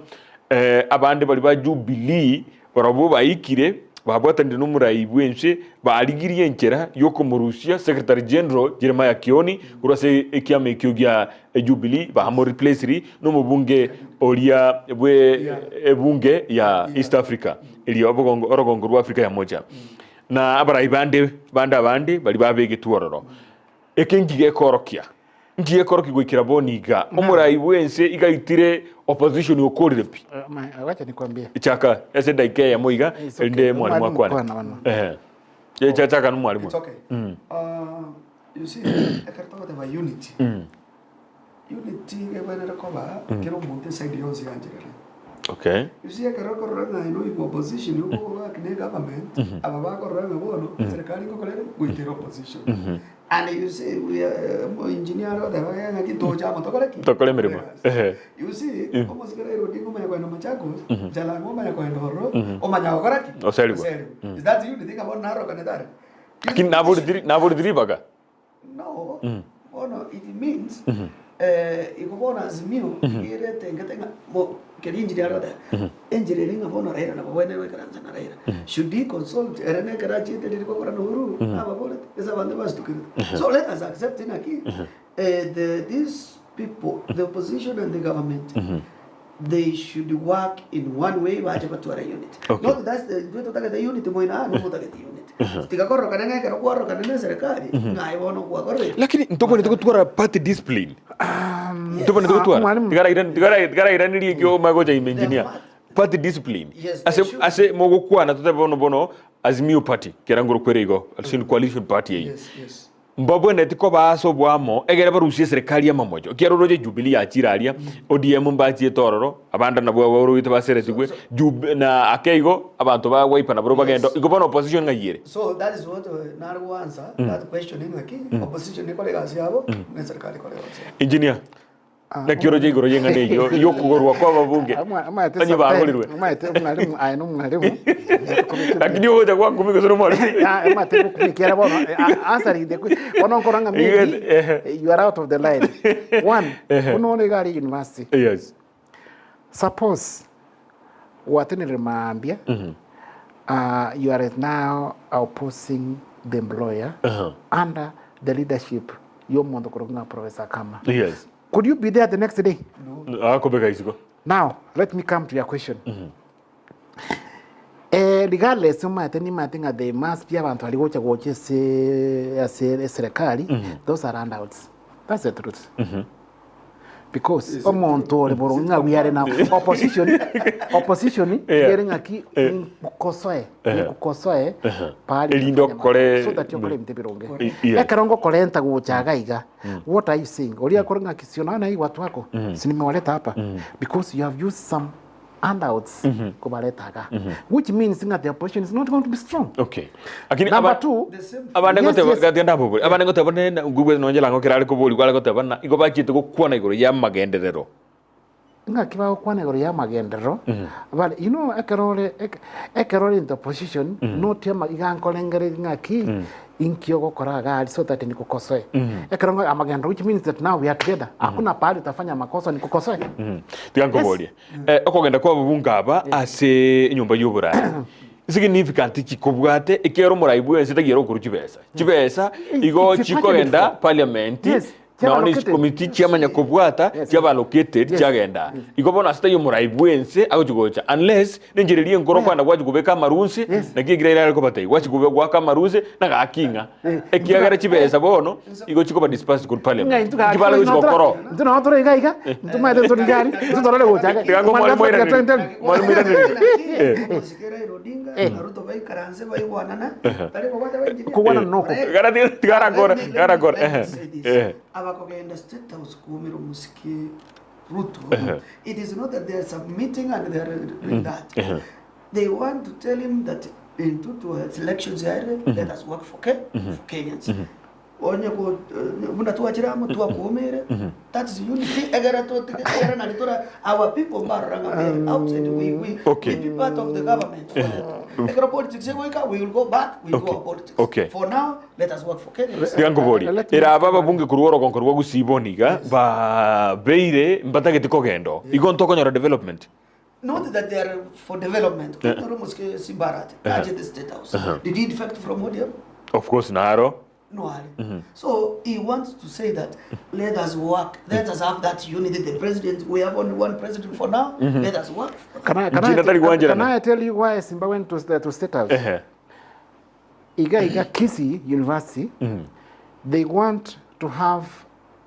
abande baria ba Jubilee Barabwo baikire, babwatanire nomorai bw'ense, barigirie enchera y'okomorusia Secretary General Jeremiah Kioni korwa ase ekiama ekio gia Jubilee, bamoreplaciri nomobunge oria bwe ebunge ya East Africa, eria obogongo orogongo rwa Africa ya Mocha, na abarai bande bande abande baria babegetwe ororo. Eke nki gekorokia? Nki gekorokia goikera bono iga? Omorai bw'ense iga aitire opposition okorire pi. Wacha nikwambie. Chaka ase edaika eyemo iga It's okay. erinde mwalimu Mwalimu akwane. kwana bono. Ehe. Ye cha chaka no mwalimu. It's okay. You see, ekero togoteba unity, unity iga ebwenerete koba kera omonto eside yonsi yancherera. Okay. You see ekero okorora ng'a aye noigwe opposition okogoaka ne egovernment, aba bakorora ng'a bono serikali ngokora ere goitera opposition. And you see we are engineer agoteba ng'a ng'aki toche amo tokore ki? Tokore emeremo. Ehe. You see, omosikari airwe Odinga omanya kogenda Machakos, Jalang'o omanya kogenda ororo, omanya gokora ki? Oserigwa. Oserigwa. Is that unity ng'a bono narokanete are? Lakini naboritiri naboritiri ribaga. No, bono it means eh, igo bono Azimio iga eretengete ng'a mo keria enchiri aroteba, enchera eria ng'a bono Raila nabo abwenerete goikaransa na Raila. Should he consult ere na ekero achiete riria gokora na Uhuru, nababorete, ase abanto basutukerete. So let us accept naki eh, the these people, the opposition and the government, they should work in one way bache batware unity. Okay. Not that's the intwe totagete unity moino aa nomotagete unity. Tiga kororokana ng'a ekero kwarorokana na eserikali ng'a aye bono gwakorire. Lakini ntobwenerete gotwara party discipline. Ntobwenerete Ah, gotwara. mwalimu. Tigaraira tigara tigarairaneria ekio omanye gocha ime engineer. Party discipline. Yes, Ase they should. ase mogokwana totebe bono bono Azimio party kera ngoro kwere igo ase coalition party eyio. Yes, yes. Mbabwenereti koba ase oboamo, egere barusie eserekari amamocho. Ekiagera oroche Jubilee yachire aria, ODM mbachiete ororo, abande nabwo abaorogete baseretigwe, Jub na ake igo, abanto ba Wiper nabarobwo bagenda, igo bono opposition ng'ai ere? So that is what nare goansa that question ng'aki opposition ekore egasi yabo na eserikari ekore egasi yabo. Engineer, naki oroche igoro y'eng'ana eyio y'okogorwa kw'ababunge, onye bagorirwe? Omanyete omwalimu aye nomwalimu Lakini ogocha gwakumia gose nomwalimu? omanyete gokumia ekiagera bono answering the que- bono nkorora ng'a maybe you are out of the line. One, buna ore iga aria university, Yes. suppose gwatenenire mambia, you are now opposing the employer under the leadership y'omonto korokwa ng'a Professor Kama. Yes. Could you be there the next day? Akobeka isiko. Now, let me come to your question. Eh, regardless omanyete nimanyete ng'a they must be abanto baria gocha gocha ase ase eserekari those are handouts. That's the truth. Because omonto ore boronge ng'a we are now opposition opposition Yeah. ere ng'aki nkosoe nkosoe pahali Erinde utafanya okore- so that okore ebinto ebironge Yeah. ekero ngokorenta gocha iga iga what are you saying oria akore ng'aki si unaona hii watu wako si nimewaleta hapa because you have used some handouts kobareta iga which means ng'a the opposition is not going to be strong Okay. Lakini number aba- two The same abande Yes, ngoteba yes. gatia ndabobori abande ngoteba nene ngubwe nonye lango kerare kobori kware goteba na igo bachiete gokwana igoro ya magenderero Ng'aki bagokwana igoro y'amagenderero, bare you know ekero ore eke- ekero ore into position notie ama iga nkorengereria ng'aki inki ogokora iga aria so that nikokosoe. Ekero ng'a amagenderero which means that now we are together, hakuna pahali utafanya makosa nikokosoe. Tiga nkoborie Eh, okogenda kwa ababunge aba ase enyomba y'oboraai significant ki kobwate ekiagera omorai bwensi tagiera okorwa chibesa chibesa igo It's a chikogenda budgeted for. parliament Yes. Nao ne Chiaba chikomiti chiamanya kobwata Yes. chiaba allocated Yes. chiagenda. Igo bono ase taiyo omorai bwense agochi gocha unless nenchera eria enkoro kwanda gwachi kobeka amarunse Yes. naki ekero ere akobatebia gwachi kobe goaka amarunse na gaki ng'a ekiagera chibesa bono igo chikoba dispersed korwa parliament. Inki bare gochi gokora oo? Intwe nabo tore iga iga, ntomaete ntore iga aria, intwe torore gocha iga. Tiga ngo mwalimu airaneri. Mwalimu airaneri. Eh. Omosike Raila Odinga na Ruto baikaranse baigwanana, tari kobwata ba engineer. Kogwana noko. Gara tiga tiga arakora, tiga arakora. Let me say this. Eh. Abakogenda State House kuumera omosike Ruto, it is not that they are submitting and they are doing that. They want to tell him that in to elections yaire, let us work for, Ke for Kenyans. Onye ko buna twachire amo twakuumire, that's unity egere totige egere nari tora our people mbarora ng'a we are outside we we Okay. we be part of the government for that. Ekero politics egoika we will go back we do Okay. our politics. Okay. For now let us work for Kenyans. Tiga nkoborie, Let me era aba ababunge korwa orogonko rwa Gusii bono iga, babeire mbatageti kogenda oo, igo ntokonyora development? Not that they are for development. Yeah. Simbarati, uh-huh. the State House. Did he defect from ODM? Of course naro. No, Ali. So he wants to say that let us work, let us have that unity. The president, we have only one president for now. Let us work. For that. Can I, can, Jina I, tari can, gwanjerana. can I tell you why Simba went to, the, to State House? Ehe. Iga Iga Kisii University, they want to have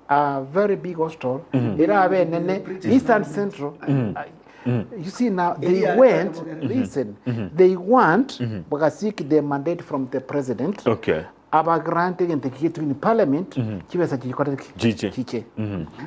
a very big hostel. Irabe nene, Eastern Central. You see now, they Area- went, listen, they want, seek the mandate from the president. Okay. aba granting and the in parliament chibesa chikora Chiche. chiche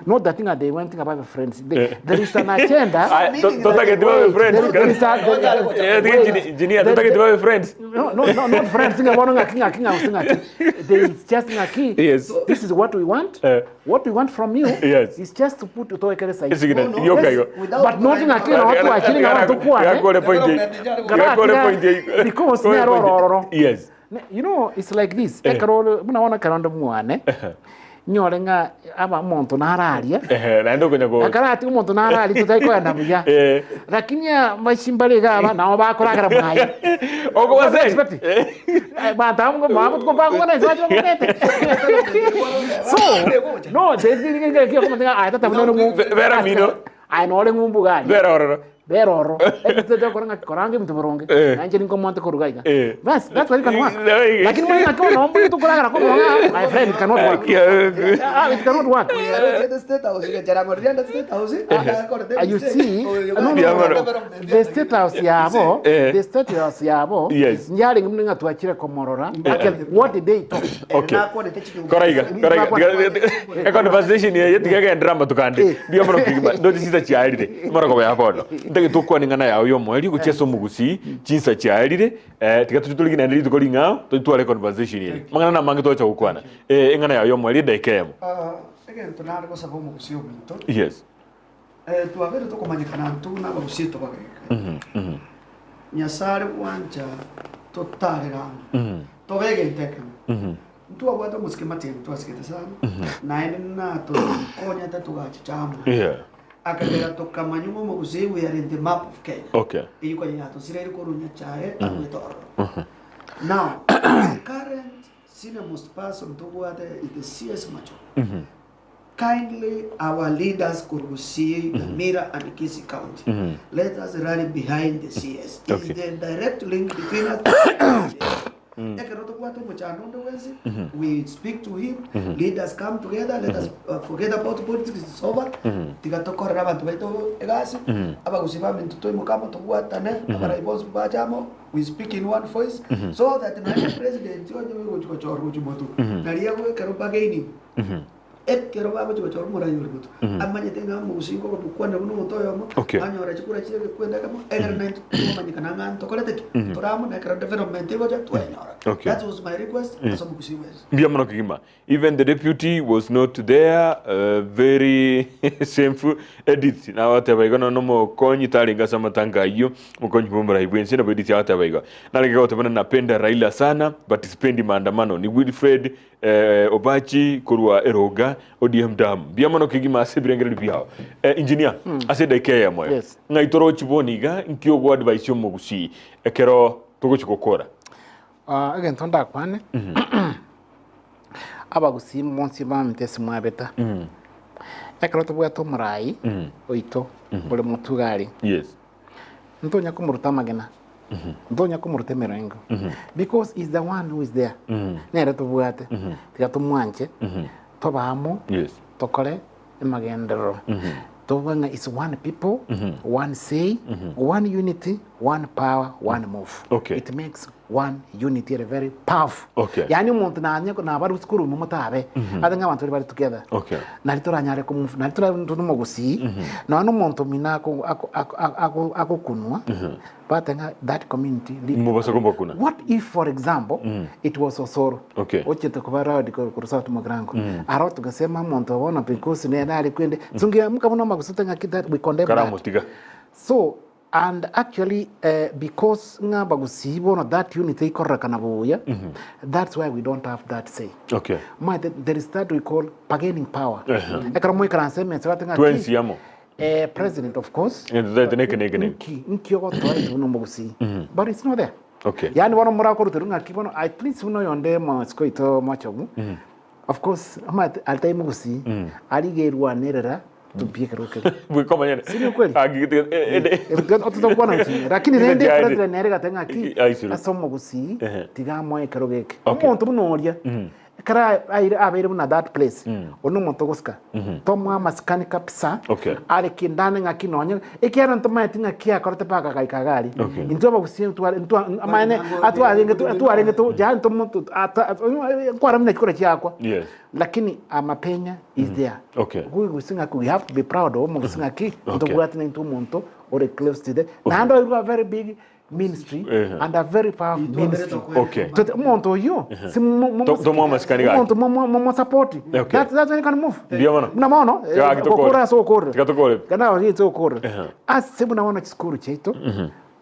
not that thing that they went about the friends they, there is an agenda Ah, totageti babe friends. there, there is a, Eh, tiga engineer- engineer, totageti babe friends. no, no, no, not friends. Singa bono ngaki ngaki ngaki ngaki. There is just ngaki. Yes. This is what we want. Eh. What we want from you Yes. is just to put utoe sahi. Esigina, No, no. yoka Yes. igo. Without But not ngaki na watu wa chini na watu kwa. Gakore point. Gakore point. Because Kore ne point. rororo. Yes. You know, it's like this. Ekero munaona karondo mwane. Nyore nga aba muntu nararia. Ehe, naende okonya go. Akarati umuntu nararia tutaikoenda buya. Eh. Lakini mashimbali gaba nao bakoragera mwayi. Okobase. Expect. Bantu So, no, they didn't get Vera mino. I know ngumbu Vera ororo. Beroro. Korange mtu moronge. Eh. Nanje ninko koruga iga. Eh. Bas, that's what you can work. Eh. Lakini mwana akiwa na ombu tu kuragara kwa my friend it cannot work. Ah, it cannot work. The State House, Charango, State House. Ah, you see, no, no, Yeah, no, no. the state house yabo, Eh. the state house yabo, Yes. nyari ngimne ngatwachire komorora. Actually, what did they talk? Okay. Koraiga, koraiga. E conversation ye tigagendera matukande. Mbia mono kigima. Ndo chinsa chiarire. Mara ko ya bono. Ndage tukwane ngana yao yo mweri guchesa omugusi chinsa chiarire. Eh tiga tutuli na ndiri tukoli ngao tutware conversation ye. Mangana na mange tocha gukwana. Eh ngana yao yo mweri ndekemo. Egento nare gosaba omogusi ominto Yes. twabere tokomanyekana ntu n'abagusi tobageka nyasare gwancha totarerana tobegentekana ntwabwate omosike matiang'i twasigete sana naende natokonyete tugachichama Yeah. akagera tokamanya ng'a omogusi we are in the map of Kenya Okay. eyikonya yatosire korunya chae agwetororo now the current senior most person tobwate is the CS Macho kindly our leaders Kurgusi, Nyamira and Kisii County let us rally behind the CS It Okay. is the direct link between us Ekero tobwate omochando onde bwensi we speak to him leaders come together let us forget about politics it's over tiga tokorera abantu baito egasi abagusi baminto toimokamo tobwatane abarai bonsi bachamo we speak in one voice so that naye president onye gochikochora gochimotu naria gwekero bargaining ekero bagochigochora omorai ori motu amanyete ng'a omogusingo gokwana buna omonto oyomo Okay. anyora chikura chire kwenda kamo egere naintwe twamanyekana ng'a ntokorete ki toramo na ekero development egocha twenyora Okay. that was my request ase omogusi wese Mbia mono kigima. Even the deputy was not there. Very shameful. Edith na wateba igo no mokonyi taringa samatanga iyo mokonyi bomurai bwensi na Edith wateba igo. Narege gotebana napenda Raila sana but sipendi maandamano. Ni Wilfred Obachi korwa Eroga ODM dam. Mbia mono kigima ase birengere biao. Engineer ase daike ya moyo. Yes. Ng'aitoro chiboniga nkio gwa advice yo mogusi ekero togochi gokora. Egento ndakwane. Abagusii bonsi baminto ase mwabeta, ekero tobwate omorai oito ore motugari, Yes. ntonya komoruta amagena, ntonya komoruta emerengo, because is the one who is there, nere tobwate, tiga tomwanche, tobe amo, Yes. tokore emagenderero, tobe ng'a is one people, one say, one unity, one power, one move. Okay. It makes one unity ere very powerful. Okay. Yaani omonto nanye nabare sukuru ime motabe, ase ng'a abanto baria bare together. Okay. Nari toranyare ko move, nari tora intwe nomogusii, nonya na omonto omino ako ako ako ako agokunwa, bateba ng'a that community live Mobasa kobakuna. What if for example, it was Osoro, Okay. ochete koba round korwa South Mugirango, aro tugasema omonto bono because nere are kwende, sungiamuka buna omagusii ng'aki that we condemn that. Karamotiga. So And actually because ng'a abagusii bono that unity eikororekana buya, that's why we don't have that say. Okay. Omanyete there is that we call bargaining power. Ehe. Ekero moikaranse emesa bate ng'a ki, Twensi amo. eh, president of course, Egento totaete neke neke neke. nki nki ogotoa intwe buna omogusii. But it's not there. Okay. Yaani bono morakoruterwa ng'aki bono at least buna oyonde mosiko oito mochogu, Of course, omanyete aria tari mogusii, aria iga erwanerera tobie ekero keria. Bweka omanyene. Si ni ukweli? Ah, gi- gi- eh, eh, Ototokwana nchine. Lakini Gite rende chiaye. president nere gate ng'aki Aisirwe. ase omogusii Ehe. tiga amoe ekero geke. Okay. Omonto buna oria ekero aire abeire buna that place, oria nomonto ogosika. Tomoe amasikani kabisa, Okay. are kindani ng'aki nonye ekiagera ntomaeti ng'aki akorete mpaka agaika iga aria. Okay. Intwe abagusii ntware ntwa amaene atwarenge atwarenge to yaani tomo ata nkwarabuna chikura chiakwa. Yes. Lakini amapenya is there. Okay. Gusii ng'aki we have to be proud of omogusii ng'aki Okay. ntobwate naintwe omonto ore close to the naende oirwe a very big ministry Ehe. and a very powerful ministry. Okay. Tote omonto oyio si mo- mo- To- tomoe amasikani gaki. omonto mo- mo- mo- mosapoti. Okay. That's when you can move. Mbuya mono. Buna bono eh, Tiga tokore. gokora ase okorera. Tiga tokore. Kana oria okorera. Ehe. Ase buna bono chisukuru chiaito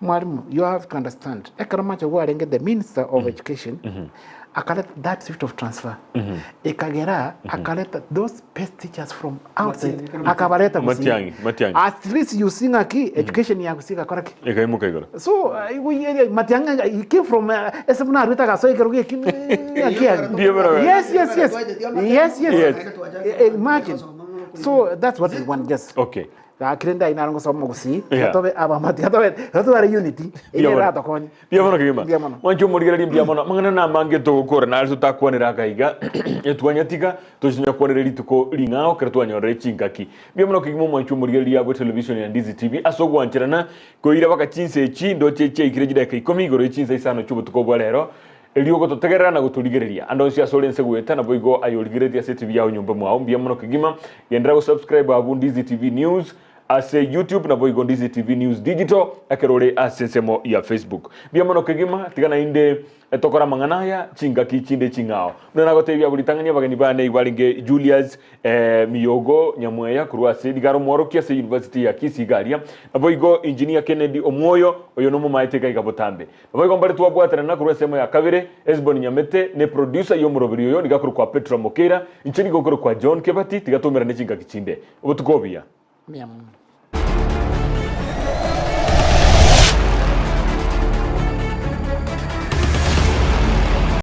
mwalimu you have to understand ekero mache gwarenge the minister of education akaleta that swift of transfer ekagera akaleta those best teachers from outside akabareta Gusii. Matiang'i, Matiang'i. At least you see ng'aki education ya Gusii egakora ki? Ekaimoka igoro. So Matiang'i he came from ase buna arwete agasoa ekero geki ng'aki aria. Ndiyo bro. Yes, yes, yes. Yes, yes. Yes. Imagine. So that's what we want just. Okay. Gaki rende aye naro ngosoma omogusii, Yeah. tobe abamati, tobe totware unity, Mbuya eye mono. eratokonye. Mbuya mono kegima. Mbuya mono. Mwanche omorigereria mbuya mono. Amang'ana namange togokora nare totakwanera aka iga. Etwanyatiga tochinya kwanera rituko ring'ao ekero twanyorire chingaki. Mbuya mono kegima omwanche omorigereria bwe television ya Ndizi TV ase ogwancherana koira baka chinsa echi ndoche chiaikire chidakika ikomi igoro ye chinsa isano chi'obotuko bwa rero. Erio ogototegerera na gotorigereria ande onsi ase ore inse goeta naboigo aye origereretie ase etibi yao nyomba mwao. Mbuya mono kegima. Genderera gosubscribe abwo Ndizi TV News ase YouTube naboigo Ndizi TV News Digital ekero ore ase ensemo ya Facebook. Mbuya mono kegima, tiga naende tokore amang'ana aya chingaki chinde ching'ao. Buna nagotebia abwo ritang'ani abageni bane igo arenge Julius Miyogo Nyamweya korwa ase nigo are omworokia ase University ya Kisii iga aria. Naboigo Engineer Kennedy Omwoyo oyo nomomaete iga iga botambe. Naboigo mbare twabwatanana korwa ensemo ya kabere, Hesbon Nyamete ne producer y'omoroberi oyo nigo akorokwa Petra Mokeira, inche nigo nkorokwa John Kebati, tiga toumerane chingaki chinde. Obotuko obuya. Mbuya mono.